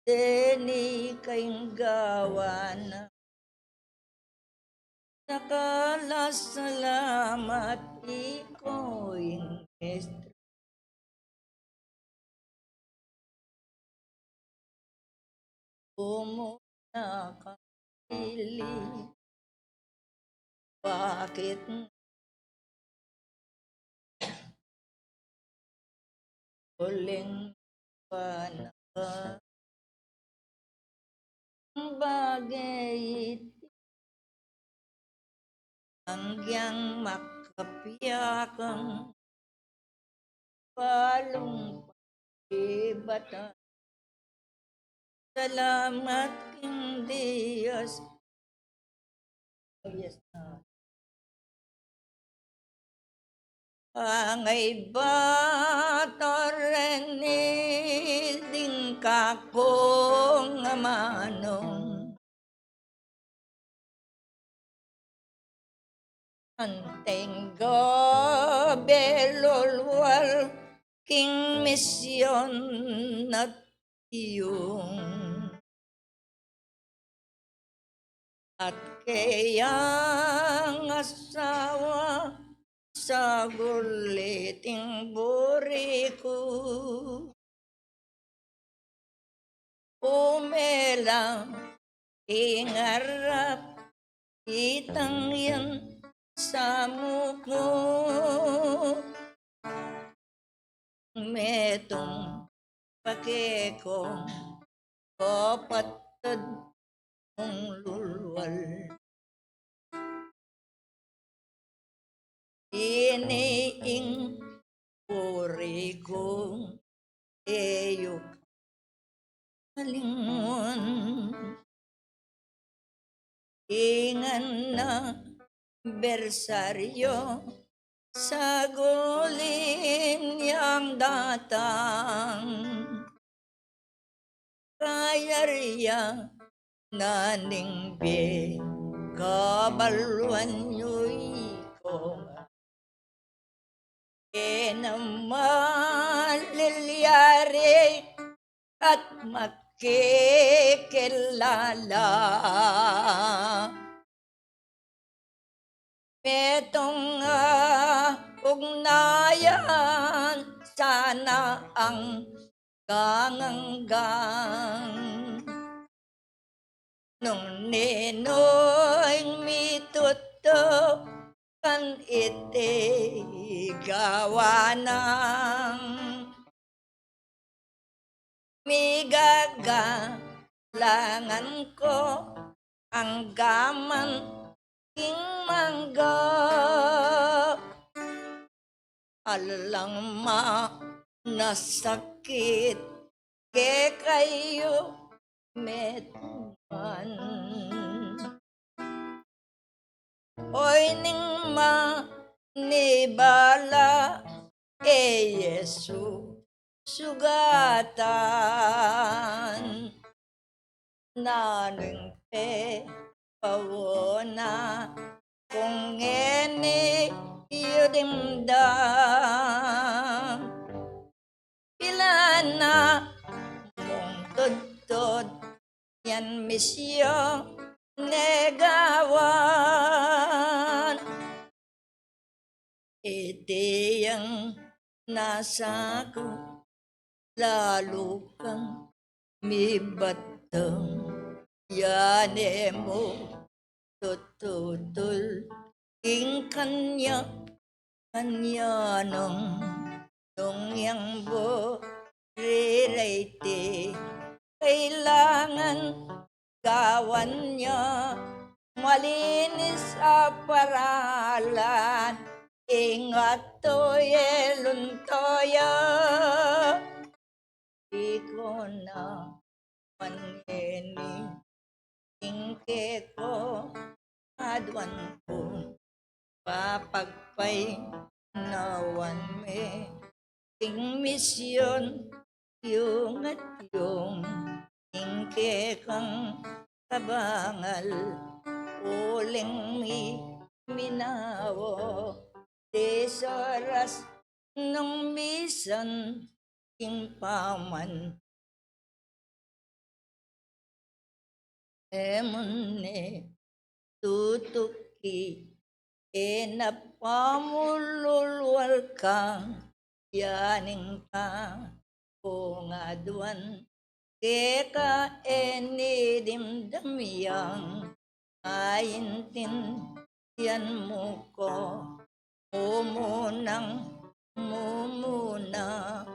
deni kainggawa na. Saka la salamat iko ing Maestro. Umuna ka pili, bakit uling panaka bage iti, angyang makapiakang palung pagibatan. Salamat king Dios. Angay ba toreni ding kakung amanung, anteng gabelulwal king misyon at iyung at keyang asawa, saguli ing buri ku. Umela ing arap itang yang samu ku, metung pakekong kapatad, mung lulwal. Ini ing puri kung e yu kalingun. Ing anibersaryu saguling yang datang. Kayarian na ning bie, kabaluan yu ikong e na malilyari at makikilala. Metung a ugnayan sana anggang-anggang. Nung ninu ing mitutu kan iti gawan nang migagalangan ko anggaman king mangga. Alang manasakit kekayu metung man. Oyni ing manibala e Yesu sugatan. Nanu ing pepauna kung ngeni yu dimdam? Pilan na mung tudtud yan misyun e gawan? Iti yang nasa ku lalu kang mibatang, yan e mu tututul ing kanya-kanya nung, nung yang buri reti kailangan gawan ya malinis a paralan, ingat to ye lunto ya. Ikuna man ngeni ing keko aduan ku, papagpainawan me ing misyun yu ngan yu, ing kekang kabangal uling miminawa, disoras nung misan king paman. E mu ne tutuki, e na pamululwal kang yaning ka kung aduan keka e nidimdam yang aintindian mu ko. Mumunang mumuna,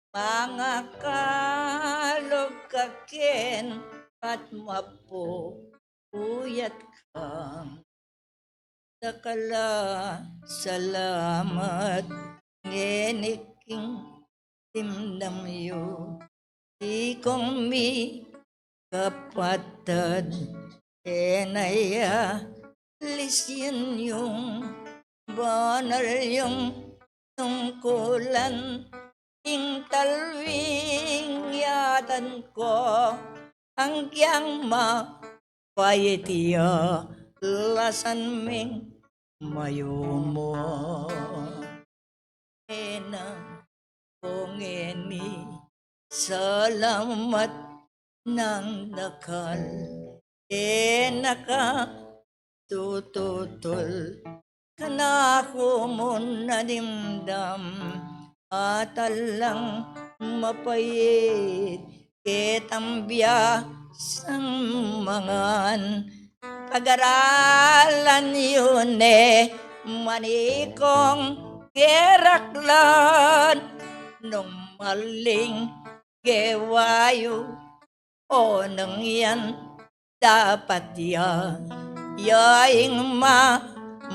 mangakalub ka ken at mapupuyat kang dakal a salamat ngeni king dimdam yu. Ikong mikapatad, e na ya lisyan yung banal yung tungkulan, ing talwing yatan ko, anggyang mapait ya lasan ming mayumu. E na ku ngeni salamat nang dakal, e na ka tututul kanaku mu na dimdam, at alang mapait ketang biasang mangan. Pagaralan yu ne manikong keraklan, nung maling gewa yu o nung yan dapat ya, ya ing ma-,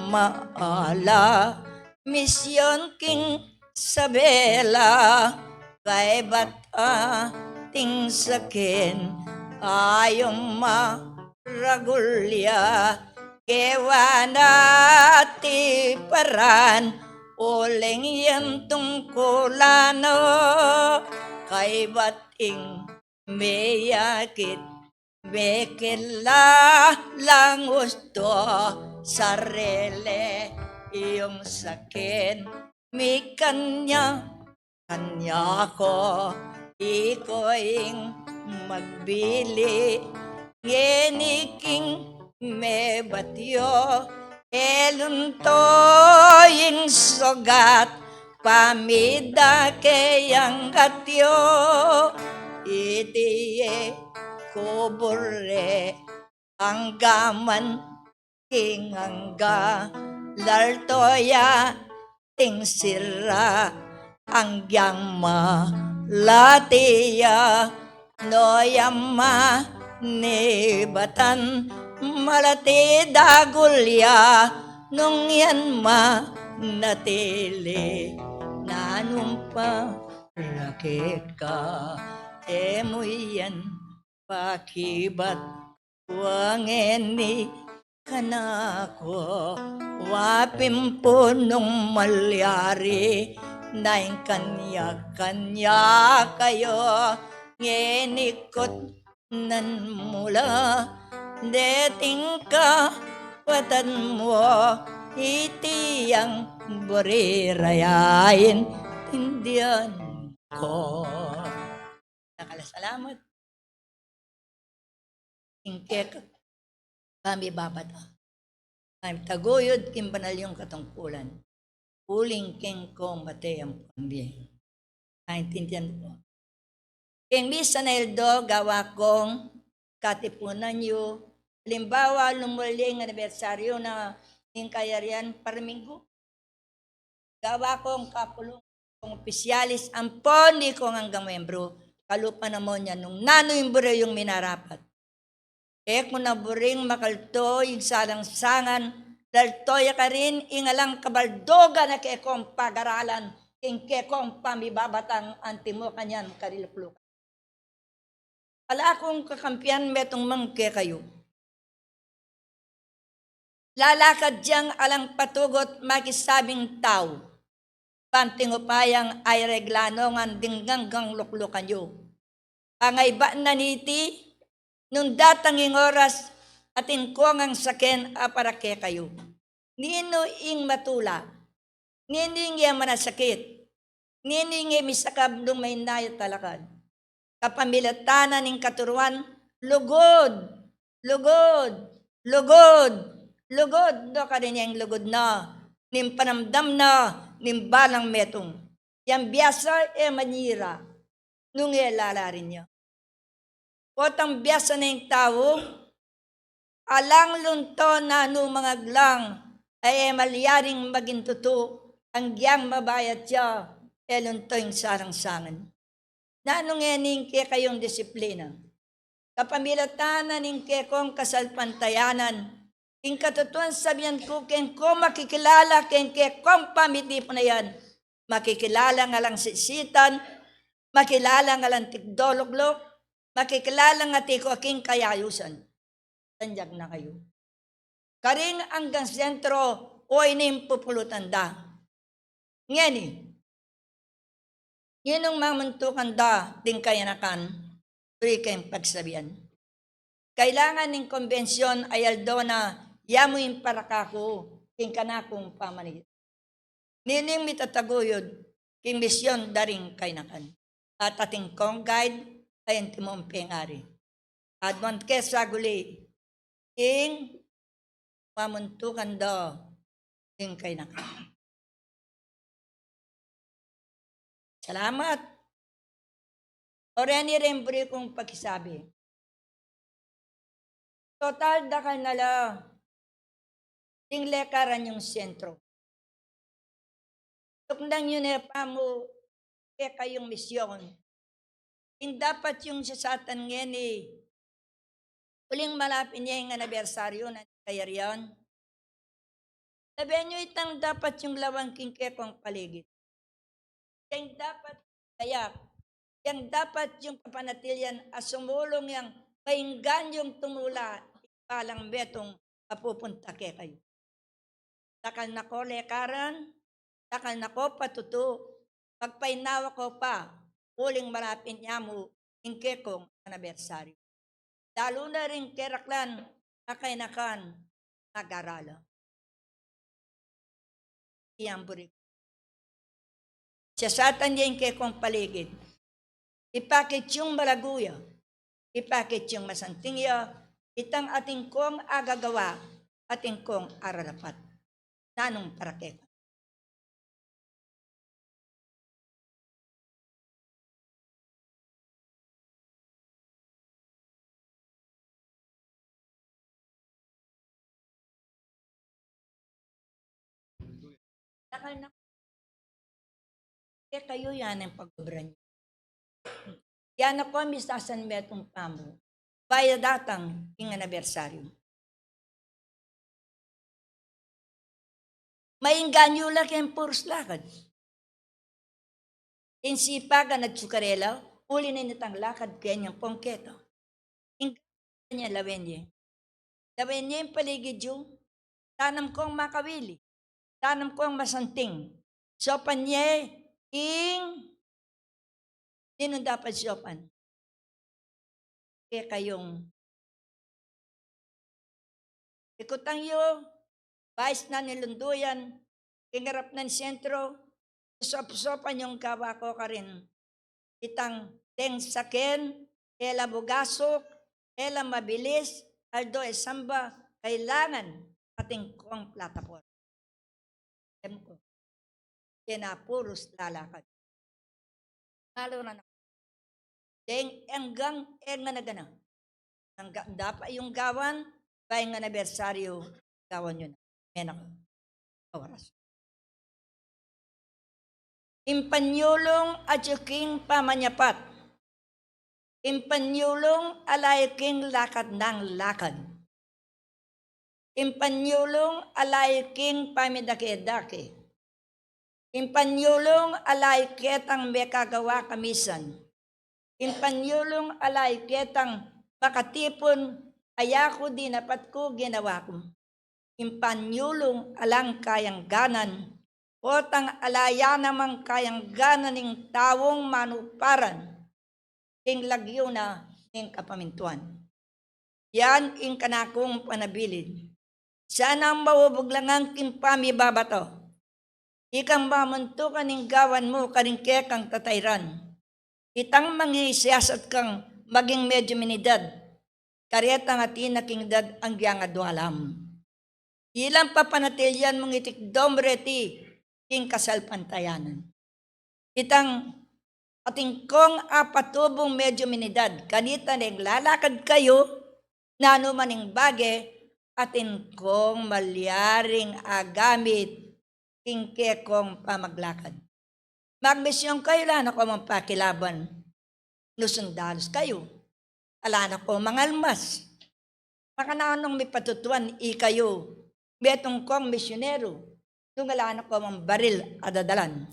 maala, misyon king sabela, kaybat ating saken, ayong maragul ya, gewa na tiparan, uling yang tungkulan no, kaybat ing meyakit, mekilalang usto, sarili yung saken, mikanya, kanya ko, iko ing magbili, ngeni king mebat yo, elunto ing sugat, pamida keyang atyo, iti ye kubure, anggaman king angga, lalto ya ting sira, anggyang malati ya, no yang manibatan, malati dagul ya, nung yan manatili, nanung pa rakit ka, e mu yan pakibat, wa ngeni kanaku, wa pin punung malyari, na ing kanya-kanya kayu, ngeni kutnan mu la, deting kapatad mu, iti yang buri ra ya, intindian ku. Dakal a salamat. Ing keka pamibabata, pamibabata, taguyud king banal yung katungkulan, uling keng ko mate ampon bie. Naintindian pu. Keng misa na aldo, gawa kong katipunan yu, alimbawa, lumuli ing anibersaryu na ning kayarian parminggu. Gawa kong kapulung kong opisyalis ampon ikong anggang membru, kalupa na mu niyan nung nanu ing buri yung minarapat. E ku na buring makalto ing sarangsangan, lalto ya karin ing alang kabaldugan a kekong pagaralan, ing kekong pamibabata, antimo kanyan kariluklukan. Ala kung kakampian metung mang kekayu. Lalakad yang alang patugut makisabing tau. Panting upayang ay reglano ngan ding anggang luklukan yu. Pangaybat na niti, nung datang ing oras, atin ku ngang saken a para kekayu. Ninu ing matula? Ninu ing e manasakit? Ninu ing e misakab nung mainayu talakad? Kapamilatan na ning katuruan, lugud, lugud, lugud, lugud, no karin yang lugud na, ning panamdam na, ning balang metung. Yang biasa e manyira, nung e lalarin ya. Potang biasa na ing tau, alang lunto nanu mang aglang, a e malyaring maging tutu, anggyang mabayat ya, e lunto ing sarangsangan. Nanu ngeni ing kekayung disiplina? Kapamilatan na ning kekong kasalpantayanan, ing katutuan sabian ku keng ko makikilala keng kekong pamitipunan, makikilala nga lang sisitan, makilala nga lang tikdo lukluk, makikilala nga tiko king kayayusan. Tanyag na kayu. Karing anggang sentro, o ini ing pupulutan da. Ngeni, ninung mamuntukan da ding kayanakan, buri keng pagsabian. Kailangan ning kombensyon ay aldo na, yamu ing para kaku, king kanakung pamanigit. Ninu ing mitataguyud king misyon da ring kayanakan? At atin kong guide, ay antimong pengari. At mong kesa guli, ing mamuntukan da ing kayanakan. Salamat. O reni ring buri kung pakisabi. Total dakal na la ding lekaran yung sentro. Tuknang yu ne pamu kekayung misyon. Ing dapat yung sasatan ngeni, Uling malapit ne ing anibersaryu ning kayarian. Lawen yu itang dapat yung lawan king kekong paligid. Yang dapat kaya, yang dapat yung papanatilian a sumulung yang mainggan yung tumula, balang metung a pupunta kekayu. Dakal na ko lekaran, dakal na ko patutu, magpainawa ko pa, uling malapit ne mu ing kekong anibersaryu. Lalu na ring keraklan a kainakan mag-aral. Iyang buri. Sasatan ya ing kekong paligid. Ipakit yung malagu ya, ipakit yung masanting ya, itang atin kong agagawa, atin kong ararapat. Nanung para keka? Dakal na kekayu yan ing pag-obra yu. Yan na ko misasan metung pamu. Baya datang ing anibersaryu. Mainggan yu la keng purus lakad. Ing sipagan at sukarela, uli na nitang lakad keng pungketa. Ing kanya lawen ye. Lawen ye ing paligid yu, tanam kong makawili, tanam kong masanting. Sopan ye ing ninung dapat sopan. Kekayung ikutang yu, bais na ning lunduyan, king arap nang sentro, sop-sopan yung gawa ko karin. Itang deng saken, e la bugasuk, e la mabilis, aldo e samba, kailangan atin kong plataporma. Em ko. Kena purus lalakad. Lalo na na. Deng enggang e nga nagana. Enggang dapat yung gawan, bayu ing anibersaryu, gawan yu na. Mena ko. Oras. Ing panyulung atyu king pamanyapat. Ing panyulung ala yu king lakad nang lakad. Ing panyulung ala yu king pamidake-dake. Ing panyulung ala yu ketang mekagawa kamisan. Ing panyulung ala yu ketang makatipun, a yaku dinapat ku ginawa ku. Ing panyulung alang kayangganan, potang ala ya namang kayangganan ning taung manuparan king lagyu na ning kapamintuan. Yan ing kanakung panabilin. Sana mabubuglangan king pamibabato. Ikang mamuntukan ing gawan mu karing kekang tatairan. Itang mangisiyasat kang maging medyuminidad. Karetang atin na king edad agyang adua la mu. Ilang papanatilian mung itikdom reti king kasalpantayanan. Itang atin kong apatubung medyuminidad, kanita neng lalakad kayu, nanu man ing bage, atin kong malyaring agamit king kekong pamaglakad. Magmisyun kayu, ala na ko mang pakilaban. Nu sundalus kayu, ala na ko mang almas. Makananung mipatutuan ikayu, metung kong misyuneru, nung ala na ko mang baril a dadalan.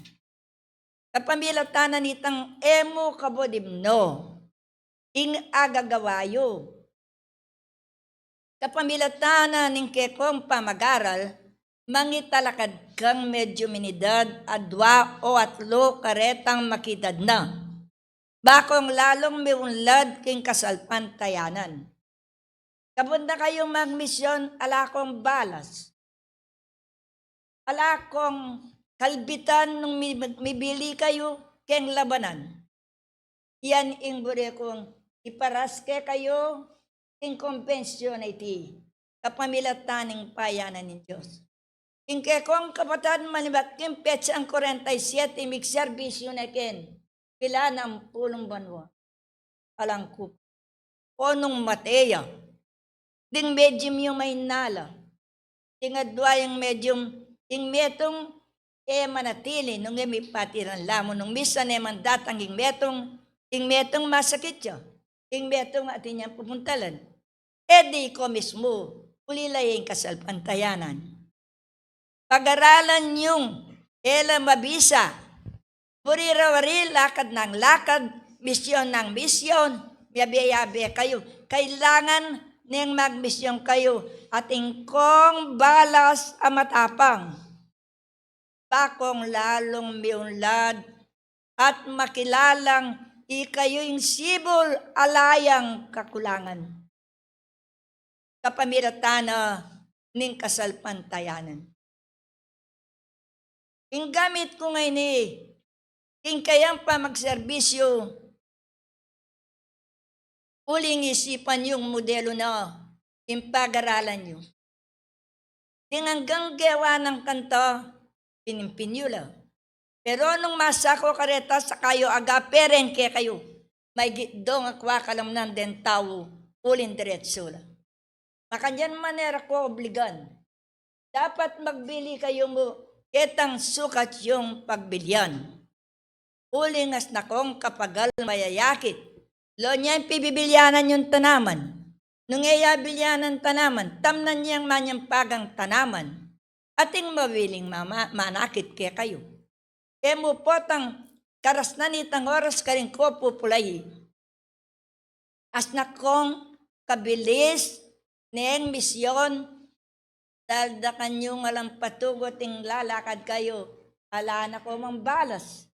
Kapamilatan na nitang e mu kabud imnu ing agagawa yu. Kapamilatan na ning kekong pamagaral, mangitalakad kang medyuminidad a dua o atlu karetang makidad na. Bakung lalung miunlad king kasalpantayanan. Kabud na kayung magmisyun, ala kong balas. Ala kong kalbitan nung mi-, mibili kayu keng labanan. Yan ing buri kung iparas kekayu ing kombensyun a iti, kapamilatan ning payanan ning Dios. Ing kekong kapatad, manibat king petsang kuarenta y siete, migserbisyu ne ken pilan ampulung banua. Alang ku, o nung mate ya, ding medyum yu maynala. Ding adua yang medyum, ing metung e manatili nung e mipatiran la mu, nung misan e man datang ing metung, ing metung masakit ya, ing metung atin yang pupuntalan. E di ko mismu, uli la ing kasalpantayanan. Pagaralan yung e la mabisa. Buri ra wari lakad nang lakad, misyon nang misyon, miyabe-yabe kayu. Kailangan neng magmisyon kayu, atin kong balas a matapang. Bakong lalung miunlad at makilalang ikayu ing sibul a ala yang kakulangan. Kapamilatan na ning kasalpantayanan. Ing gamit ku ngeni, king kayang pamagserbisyu, uling isipan yung modelu na, ing pagaralan yu. Ding anggang gewa nang kanta, pinimpin yu la. Pero nung masa ko kareta, saka yu agape reng kekayu. Maigit dong akwa kalamnan deng tau, uling diretsu la. Makanyan manera ko obligan. Dapat magbili kayu mu ketang sukat yung pagbilian. Uling asna kong kapagal mayayakit. Lo niya ing pibibilyanan yung tanaman. Nung e ya bilyanan tanaman, tamnan yang manyampagang tanaman. Atin mawiling mama-, manakit kekayu. E mu potang karasnan itang oras karin ko pupulayi. Asna kong kabilis neng misyon, daldakan yu nga lang patugut ing lalakad kayu, ala na ko mang balas.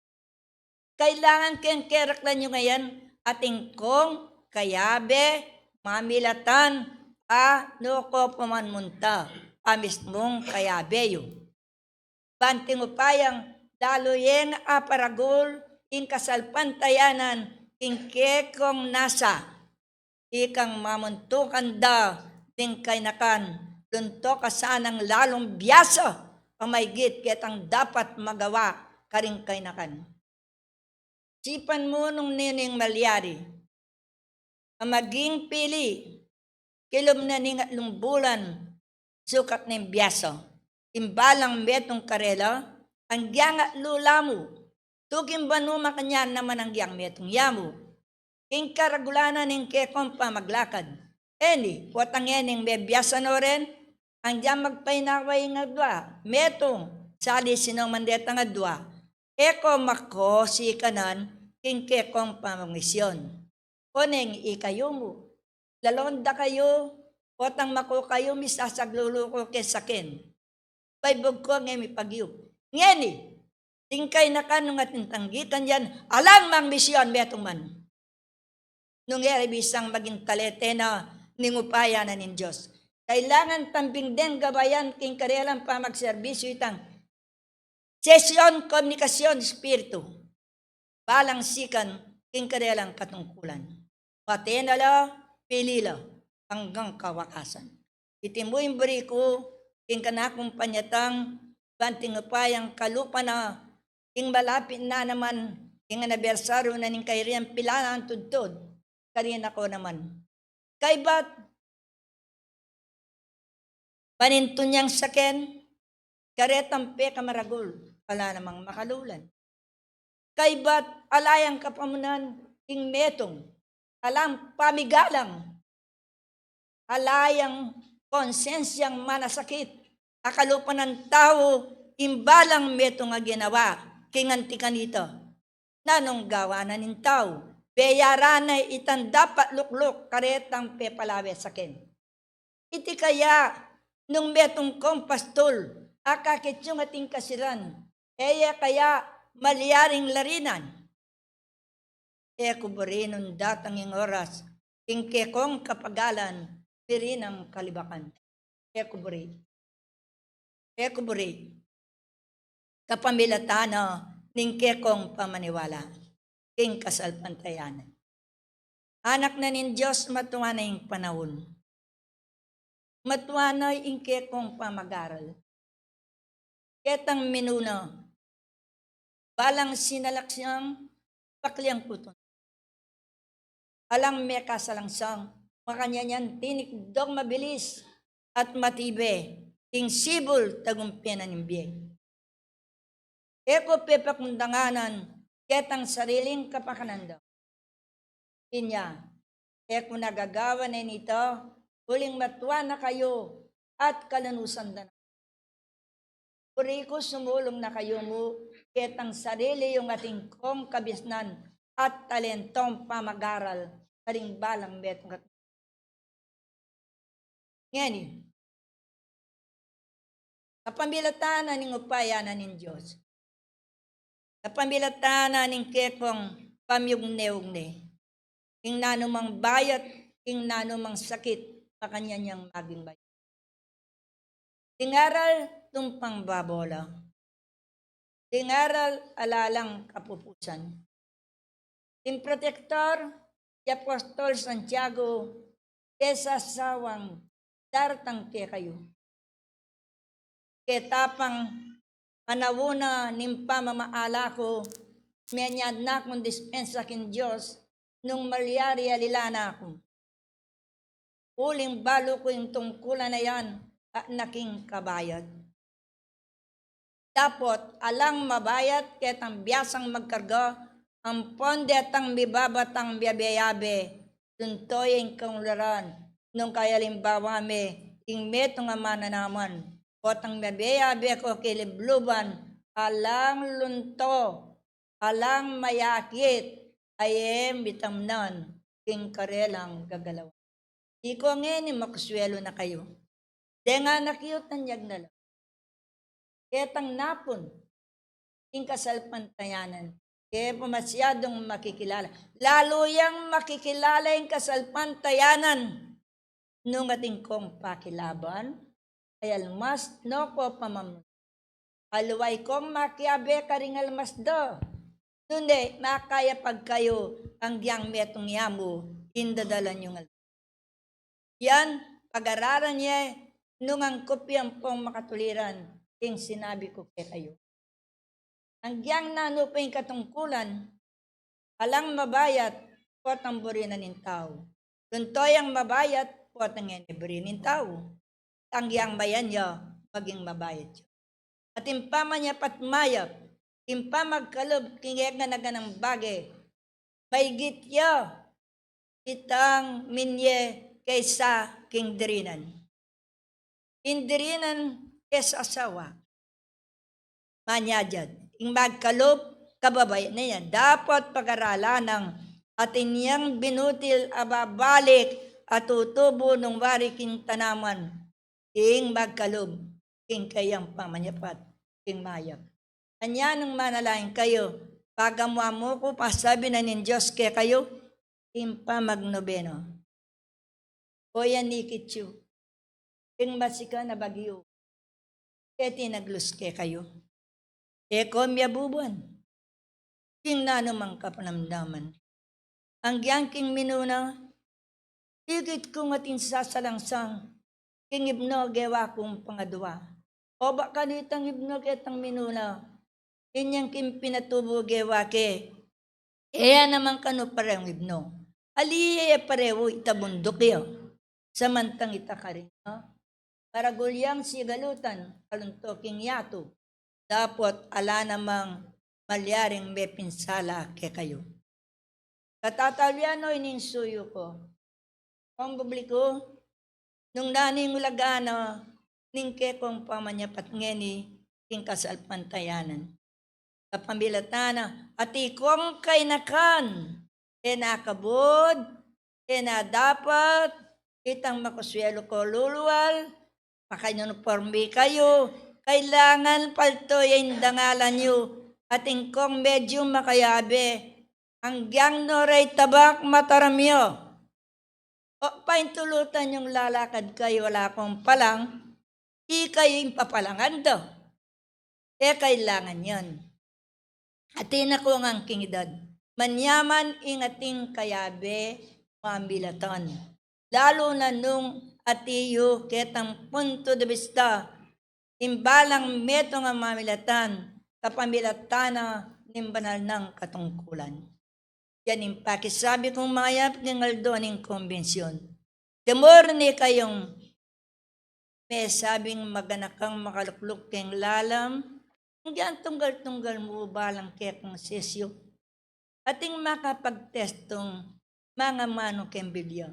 Kailangan keng keraklan yu ngayan, atin kong kayabe, mamilatan, a nu ko pa man munta, a mismung kayabe yu. Banting upayang lalu yeng aparagul ing kasalpantayanan king kekong nasa, ikang mamuntukan da ding kainakan, lunto ka sanang lalung biasa a maigit ketang dapat magawa karing kainakan. Sipan mu nung ninu ing malyari. A maging pili, kilub na ning atlung bulan, sukat neng biasa. Imbalang metung karela, anggyang atlu la mu. Tuking banu makanyan naman anggyang metung ya mu. King karagulanan ning kekong pamaglakad. E ni, potang e ning mebiasa no ren, anggyang magpainawa ing adwa, metung, sali sino man detang adwa. E ko makosikanan king kekong pamagmisyon. Oneng ikayu mu, lalong da kayu, potang mako kayu misasaglulu ko ke saken. Baybug ko nge mipagyup. Ngeni, ding kainakan nung atin tanggikan yan, alang mangmisyon metung man. Nung e ra bisang maging talete na ning upaya na ning Dios. Kailangan tambing deng gabayan king karelang pamagserbisyu itang sesyon, komunikasyon, espiritu. Balang sikan king karelang katungkulan. Pate na la, pili la, anggang kawakasan. Iti mu ing buri ku, king kanakung panyatang, banting upayang kalupa na, ing malapit na naman, ing anibersaryu na ning kairian pilanang tudtud, karina ko naman. Kaybat, panintun yang saken, karetang pekamaragul, ala namang makalulan. Kaybat, ala yang kapamunan, ing metung, alang pamigalang, ala yang konsensyang manasakit, a kalupa nang tau, imbalang metung a ginawa, king anti kanita. Nanung gawa na ning tau, beyaran na itang dapat lukluk, karetang pepalawe saken. Iti kaya, nung metung kong pastul, akakit yung ating kasiran, e ya kaya malyaring larinan. E ku buri nung datang ing oras, ing kekong kapagalan, buri nang kalibakan. E ku buri. E ku buri. Kapamilatan na ning kekong pamaniwala, king kasalpantayanan. Anak na ning Dios, matua na ing panaun. Matua na ing kekong pamagaral. Ketang minuna, balang sinalak yang pakliang kutun. Alang mekasalangsang, makanyan yang tinikdong mabilis at matibe, ing sibul tagumpe na ning bie. E ku pepakundanganan ketang sariling kapakanan da. Inya, e ku nagagawan nita, uling matua na kayu at kalanusan da na. Buri ku sumulung na kayu mu ketang sarili yung atin kong kabisnan at talentong pamag-aral karing balang metung at ngeni. Kapamilatan na ning upaya na ning Dios. Kapamilatan na ning kekong pamyugne-ugne. Ing nanumang bayat, ing nanumang sakit, makanyan yang maging bayat. Ding aral tumpang babola. Ding aral ala lang kapupusan. Ding protektor, i Apostol Santiago, e sasawang daratang kekayu. Ketapang panaun na ning pamamaala ku, menyad na kung dispensa king Dios, nung malyari alila na ku. Uling balu ku ing tungkulan a yan, a naking kabayat. Dapot alang mabayat ketang biasang magkarga, ampon detang mibabatang miyabe-yabe, tunto ya ing kaunlaran, nung kayalimbawa me, ing metung a mananaman, potang miyabe-yabe ko kilibluban, alang lunto, alang mayakit, a e mitamnan king karelang gagalawan. Ika ngeni makuswelu na kayu. Deng anak yu tanyag na la. Ketang napun ing kasalpantayanan, e pa masyadung makikilala. Lalu yang makikilala ing kasalpantayanan nung atin kong pakilaban, ay almas no ko pamam-, aliwa kong makiabe karing almas da. Nune, makayapag kayu, anggyang metung ya mu ing dadalan yung almas. Yan, pag-aralan ye, nung angkup yang pong makatuliran, ing sinabi ku kekayu. Anggyang nanu pa ing katungkulan, alang mabayat, potang buri na ning tau. Tunto yang mabayat, potang e ne buri ning tau. Anggyang mayan ya, maging mabayat ya. At ing pamanyapat mayap, ing pamagkalub king e gana-ganang bage, maigit ya itang minye kesa king dirinan. Ing dirinan e sasawa. Manyajad. Ing magkalub, kababayan na yan. Dapot pag-aralan nang atin yang binutil a babalik a tutubu nung wari king tanaman. Ing magkalub, king kayang pamanyapat, king mayap. Anya nung manalangin kayu, pagamu-amu ku, pasabi na ning Dios kekayu, ing pamagnobena. O yan ikit yu, ing masikan a bagyu, e tinaglus kekayu. E ko miyabubuan king nanumang kapanamdaman. Anggyang king minuna, ikit kung atin sasalangsang king ibnu gewa kung pangadwa. O ba kanu itang ibnu ketang minuna, inyang king pinatubu gewa ke, e ya naman kanu pareung ibnu. Ali e pareu ita bunduk ya. Samantang ita karin, no? Maragul yang sigalutan, kalunto king yatu. Dapot ala namang malyaring mepinsala kekayu. Katatalian no ining suyu ku. Pampubliku, nung nanu ing ulaga na ning kekong pamanyapat ngeni king kasalpantayanan. Kapamilatan na, atin kong kainakan, e na kabud, e na dapat, itang makuswelu ko lulual, makainunipormi kayu, kailangan palto ya ing dangalan yu, atin kong medyu makayabe, anggyang no rey tabak mataram ya. O paintulutan yung lalakad kayu, ala kong palang, ikayu ing papalangan da. E kailangan yan. Atin na ku ngan king idad, manyaman ing atin kayabe mamilatan. Lalu na nung atin yu ketang punto de vista, ing balang metung a mamilatan, kapamilatan na ning banal nang katungkulan. Yan ing pakisabi kung mayap king aldo ning kombensyun. Temor ne kayung mesabing maganakang makalukluk king lalam, anggyang tunggal-tunggal mu balang kekong sesyu. Atin makapagtestung mangamanu king Biblia.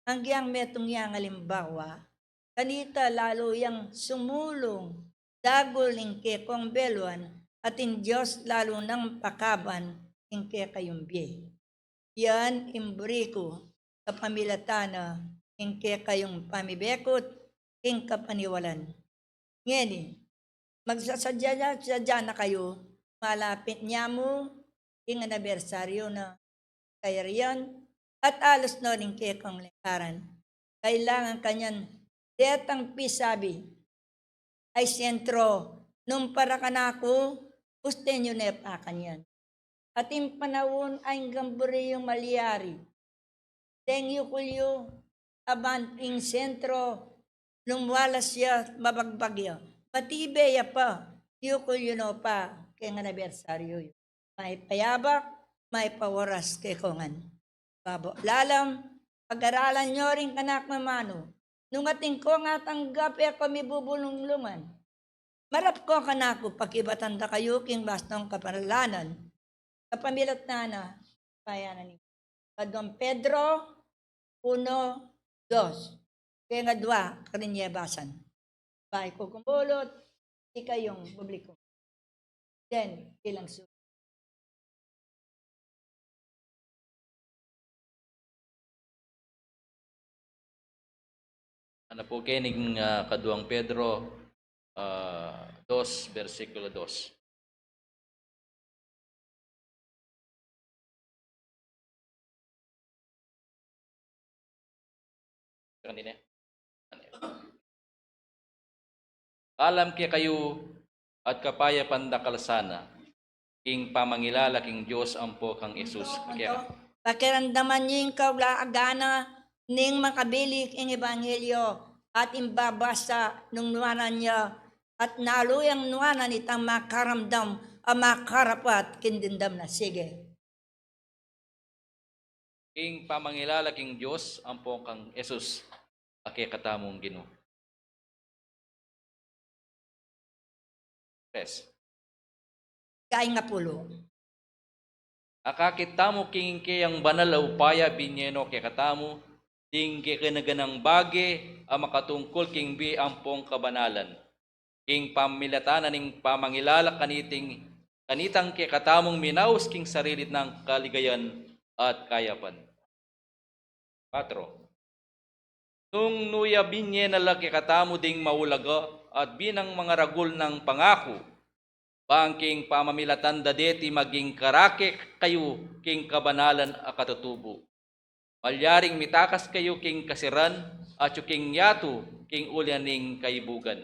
Agyang metung yang alimbawa, kanita lalu yang sumulung dagul ing kekong beluan, at ing Dios lalu nang pakaban ing kekayung bie. Yan ing buri ku kapamilatan na ing kekayung pamibekut king kapaniwalan. Ngeni, magsasadya-sadya na kayu, malapit ne mu ing anibersaryu na kayarian, at alus no ring kekong lingkaran. Kailangan kanyan detang pisabi ay sentro nung para kanaku, gusten yu ne pa kanyan. At ing panaun ay ing gamburi yung malyari. Deng yukul yu, aban ing sentro, nung walas ya, mabagbag ya, matibe ya pa, yukul yu no pa keng anibersaryu yu. Mayap a yabak, mayap a oras kekongan. Babo lalam, pag-aralan yu ring kanak mamanu, nung atin kong atanggap e ko mibubulunglungan. Marap ko kanaku pakibatan da kayu king bastung kapamilatan, kapamilatan na payanan ni Kaduang Pedro uno, dos. Keng adua karin ye basan. Bayu ku kumulut, ikayung publiko. Den, ilang su- Ana pu keni king, ah, Kaduang Pedro, ah, dos, bersikulo dos. Kanine? Alam kekayu at kapayapan dakal sana king pamangilala king Dios ampo kang Jesus. Kaya pakiramdaman yu ing kaulagan na ning makabilik ing ebanghelyo at ing babasa nung nuanan ya at nalu yang nuanan itang makaramdam a makarapat king dimdam na. Sige. King pamangilala king Dios ampo kang Jesus a kekatamung Ginu. Tres. Kaing apulu. Akakit tamu king keyang banal a upaya, binye no kekatamu ding kekanaganang bage a makatungkul king bie ampong kabanalan, king pamilatan na ning pamangilala kaniting, kanitang kekatamung minaus king sarili nang kaligayan at kayapan. Patro. Nung nu ya binye na la kekatamu ding maulaga at binang mangaragul nang pangaku, bang king pamamilatan da deti maging karake kayu king kabanalan a katutubu. Malyaring mitakas kayu king kasiran at yu king yatu king uli ning kaibugan.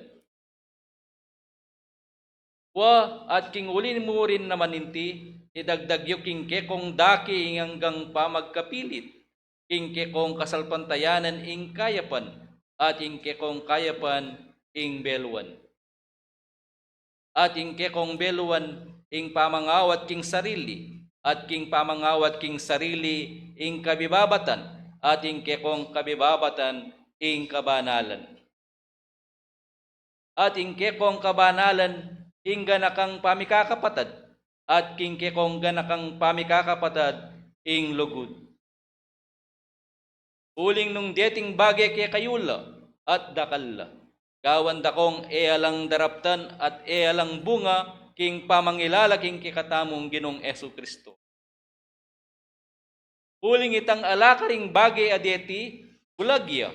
Wa, at king uli mu rin naman niti, idagdag yu king kekong daki ing anggang pamagkapilit, king kekong kasalpantayanan ing kayapan, at ing kekong kayapan ing beluan, at ing kekong beluan ing pamangawat king sarili, at king pamangawat king sarili ing kabibabatan, at ing kekong kabibabatan ing kabanalan, at ing kekong kabanalan ing ganakang pamikakapatad, at king kekong ganakang pamikakapatad ing lugud. Uling nung deting bage kekayu la at dakal la, gawan da kong e alang daraptan at e alang bunga king pamangilala king kekatamung Ginung Jesu Kristo. Uling itang ala karing bage a deti, bulag ya,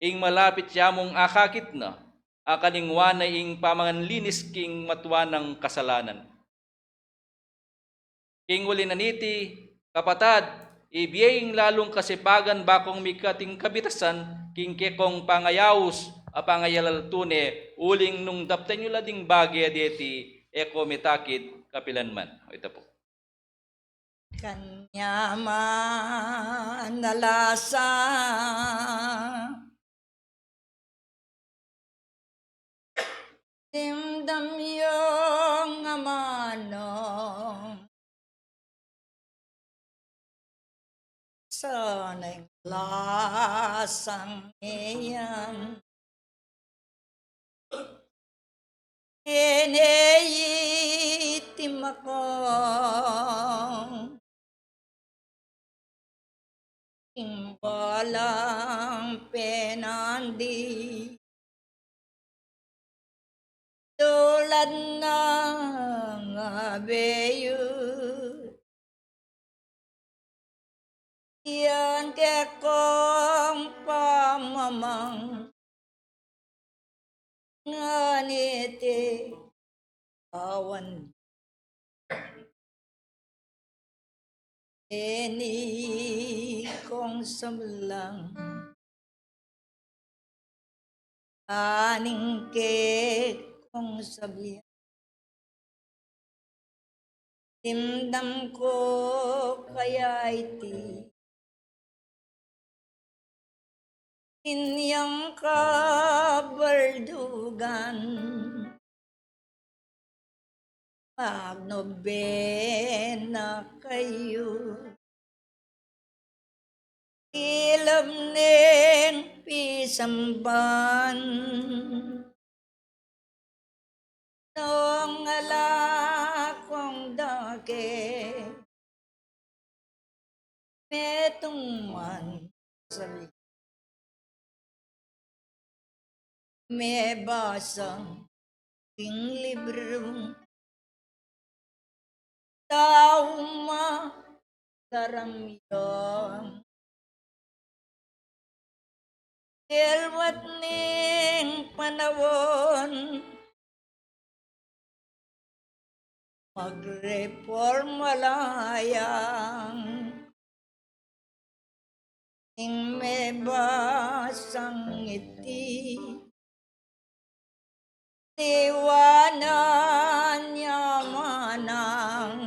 ing malapit ya mung akakit na, akalingwan na ing pamanlinis king matua nang kasalanan. King uli na niti, kapatad, ibie ing lalung kasipagan bakong mika king kabitasan king kekong pangayaus a pangayalaltune, uling nung daptan yu la ding bage a deti, e ko mitakit kapilan man. O, ita pu. Kanya man a lasa, dimdam yung amanu. Sana ing lasang iyan ene iti makong ing balang penandi. Tulad nang abe yu, yan kekong pamamang ngan iti awan. Ini kong sablang, aning kekong sabian, dimdam ko kaya iti inyang kabaldugan. Magnu bena kayu, ilab ning pisamban. Nung ala kong dake, metung man sali, mebasa ing librung tau makaramyam. Delwat ning panaun, magreporma la yang ing mebasang iti, tiwanan ya manang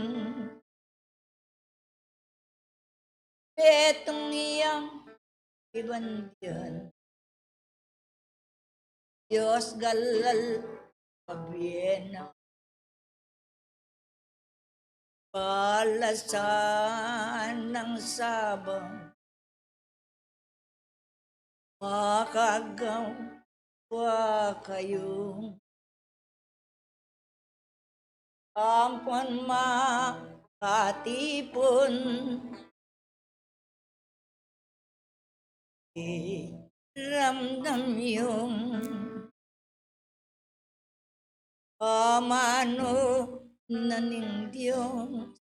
petung yang iban dian. Dios galal pabiena, palasan nang sabang, makagawa kayu. Ampon makatipun, iramdam yung amanu na ning Dios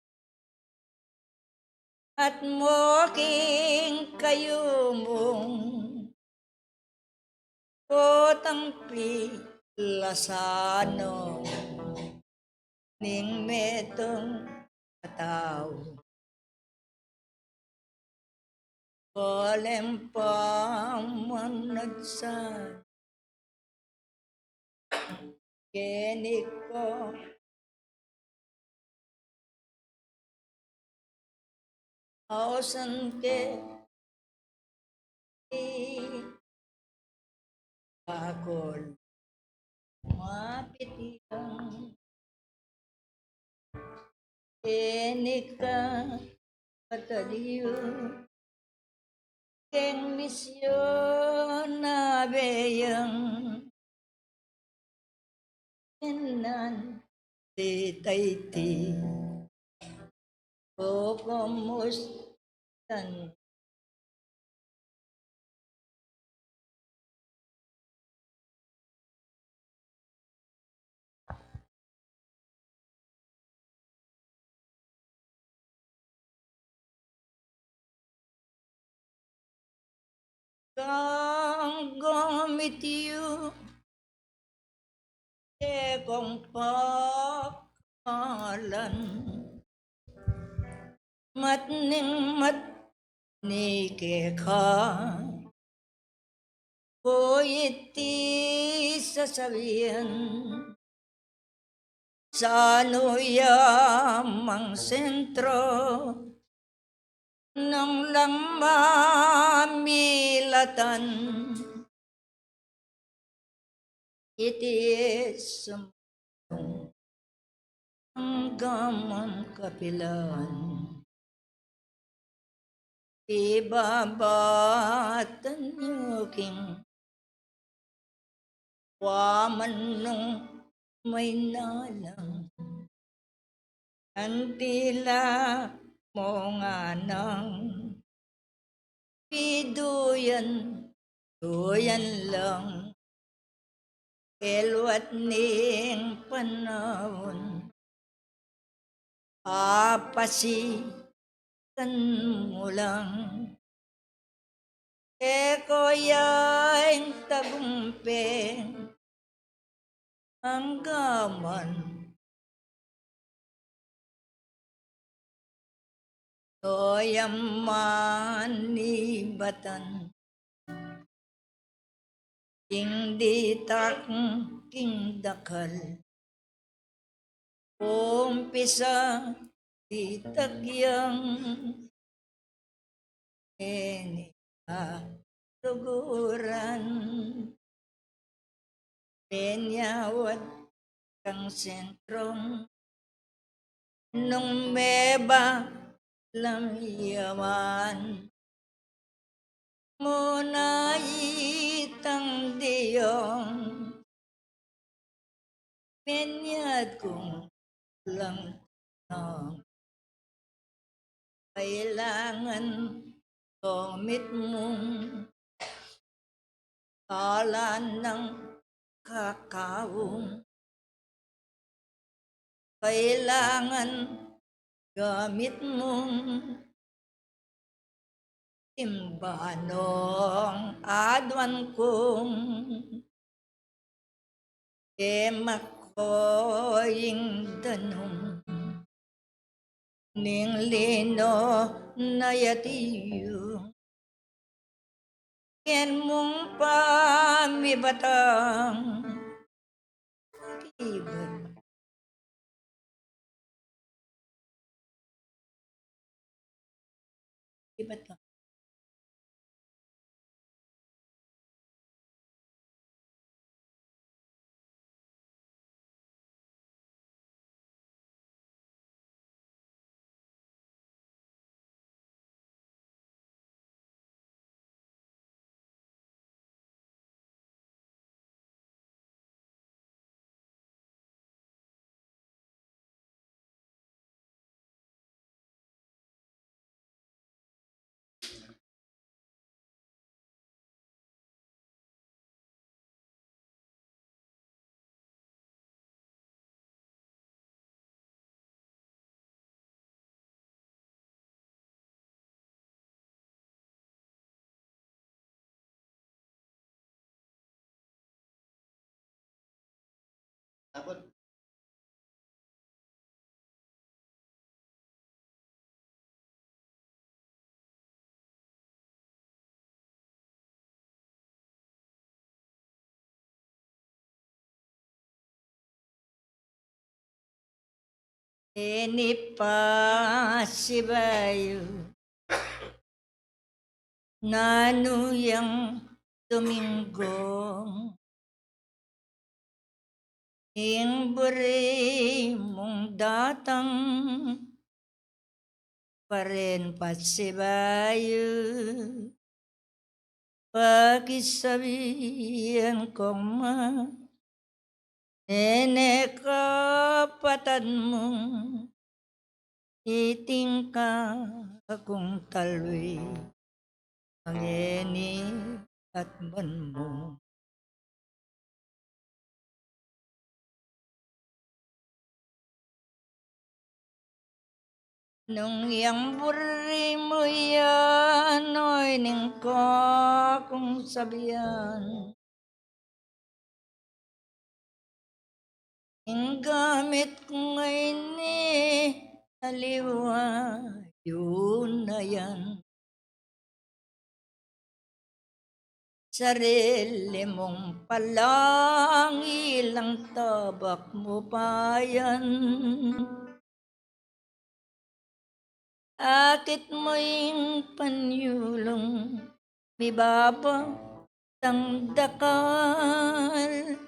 at moking kayumung kotang pilasano ning metung a tau. Kalem pamanagsan keni ko, ausan ke i akol mapitian. Keni ka patadiu keng misyon a beyang enan di taiti. O komustan kang gomit yu kekong pakalan. Matning matni keka ko iti sasabian. Sanu ya mang sentro nang lang mamilatan. Iti sumung angga mang kapilan. Ibabatan yu king waman nung mainalang. Antila mo nga nang Piduyan, duyan lang, keluat ning panaun, apasitan mu lang. Keko ya ing tagumpeng anggaman. Noyang manibatan king ditak king dakal, umpisa ditak yang ini kaluguran. Penyawad kang sentrong nung meba lang yaman mu na itang diyong penyat kung lang nang kailangan gamit mung kalan ng kakawung. Kailangan gamit mung timbanong aduan kung e makoying danum ning lino na yatiyu. Ken mung pamibatang ibat. Ibat lang. Abot. Ini pasibayu nanu yang Domingo, ing buri mung datang pa rin pasibayu. Pakisabian kong ma nene kapatad mung iting kakung talwi, ngeni at banmu. Nung yang buri mu yan, o ining kakung sabian, ing gamit ku ngeni aliwa yu na yan. Sarili mung palangi lang tabak mu pa yan. Akit mu ing panyulung mibaba tang dakal.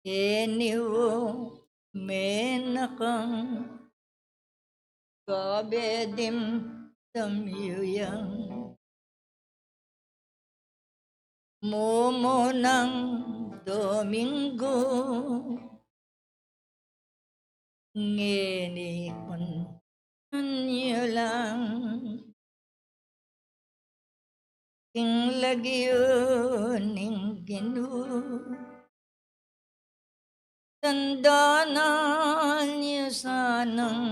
Eni wu menakang kabe dimdam yu yang mumunang Domingo. Ngeni kunyan yu lang lagyu ning Ginu. Tandanan yu sanang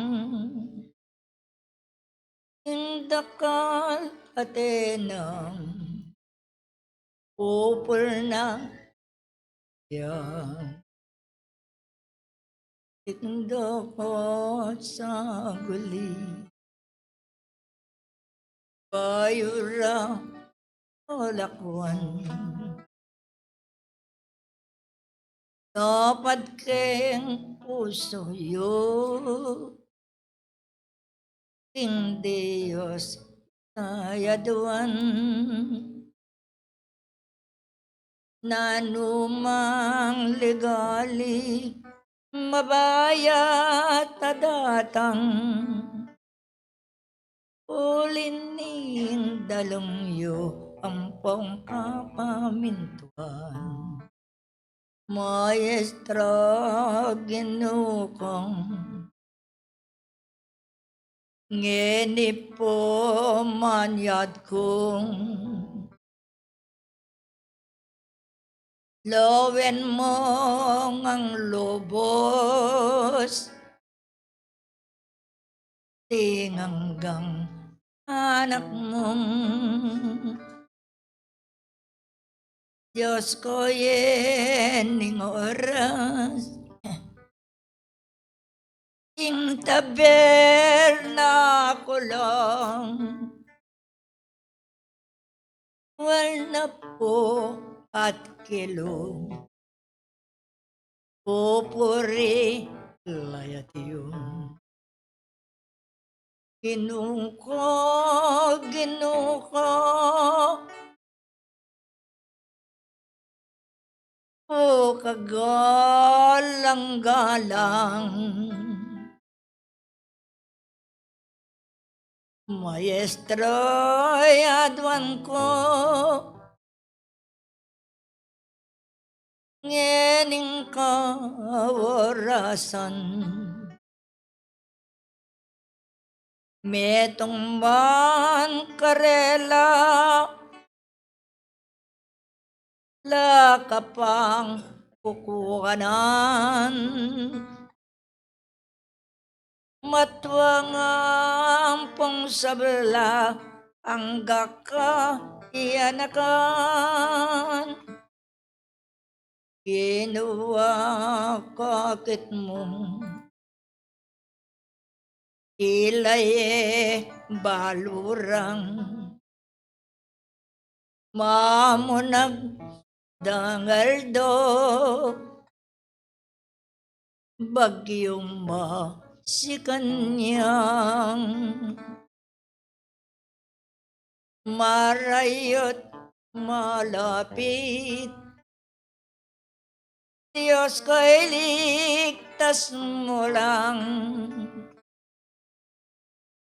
ing dakal a tenang pupul na ya. Ing dakal sa guli. Bayu ra o lakwan. Tapad keng pusu yu ing Dios tayaduan. Nanu mang ligali mabayat a datang, uli ning dalung yu ampong kapamintuan. Maestra, Ginu kung, ngeni pu manyad kung lawen mu ngang lubus ding anggang anak mung Dios ku, yening oras ing tabernakulung wal na pu at kilung pupuri layat yung Ginu ku, Ginu ku, o kagalang-galang. Maestra, yaduan ku ngening kaorasan. Metung man karela la kapang kukuanan. Matua ngang pung sabla angga ka iyanakan. Ginu, akakit mu ila ye balu rang mamunag dang aldo, bagyung masikanyang marayut malapit. Dios ku, iligtas mu lang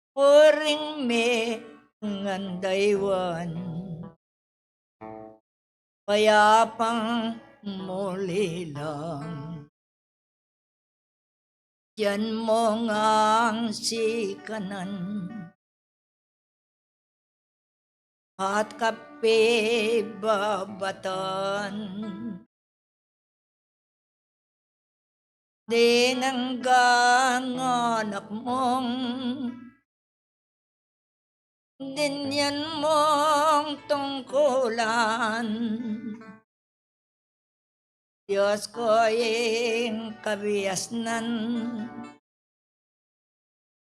pu ring mengandaywan, payapang muli lang yan mu ngang sikanan at kapibabatan ding anggang anak mung dinyan mung tungkulan. Dios ku, ing kabiasnan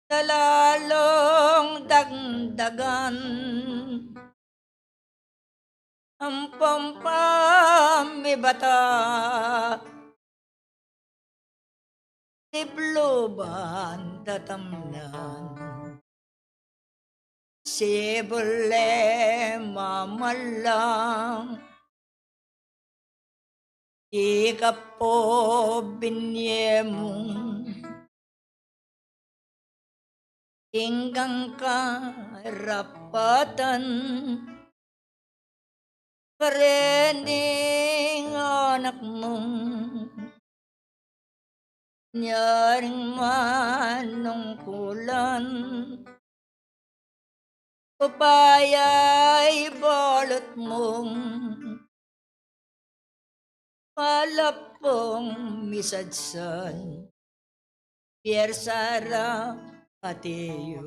na lalung dagdagan ampong pamibata siblu ban tatamnan. Sibule mamalang ika pu binye mung inggang karapatan karening anak mung nyaring manungkulan. Upaya'y balut mung palapung misadsan, piersa ra pati yu.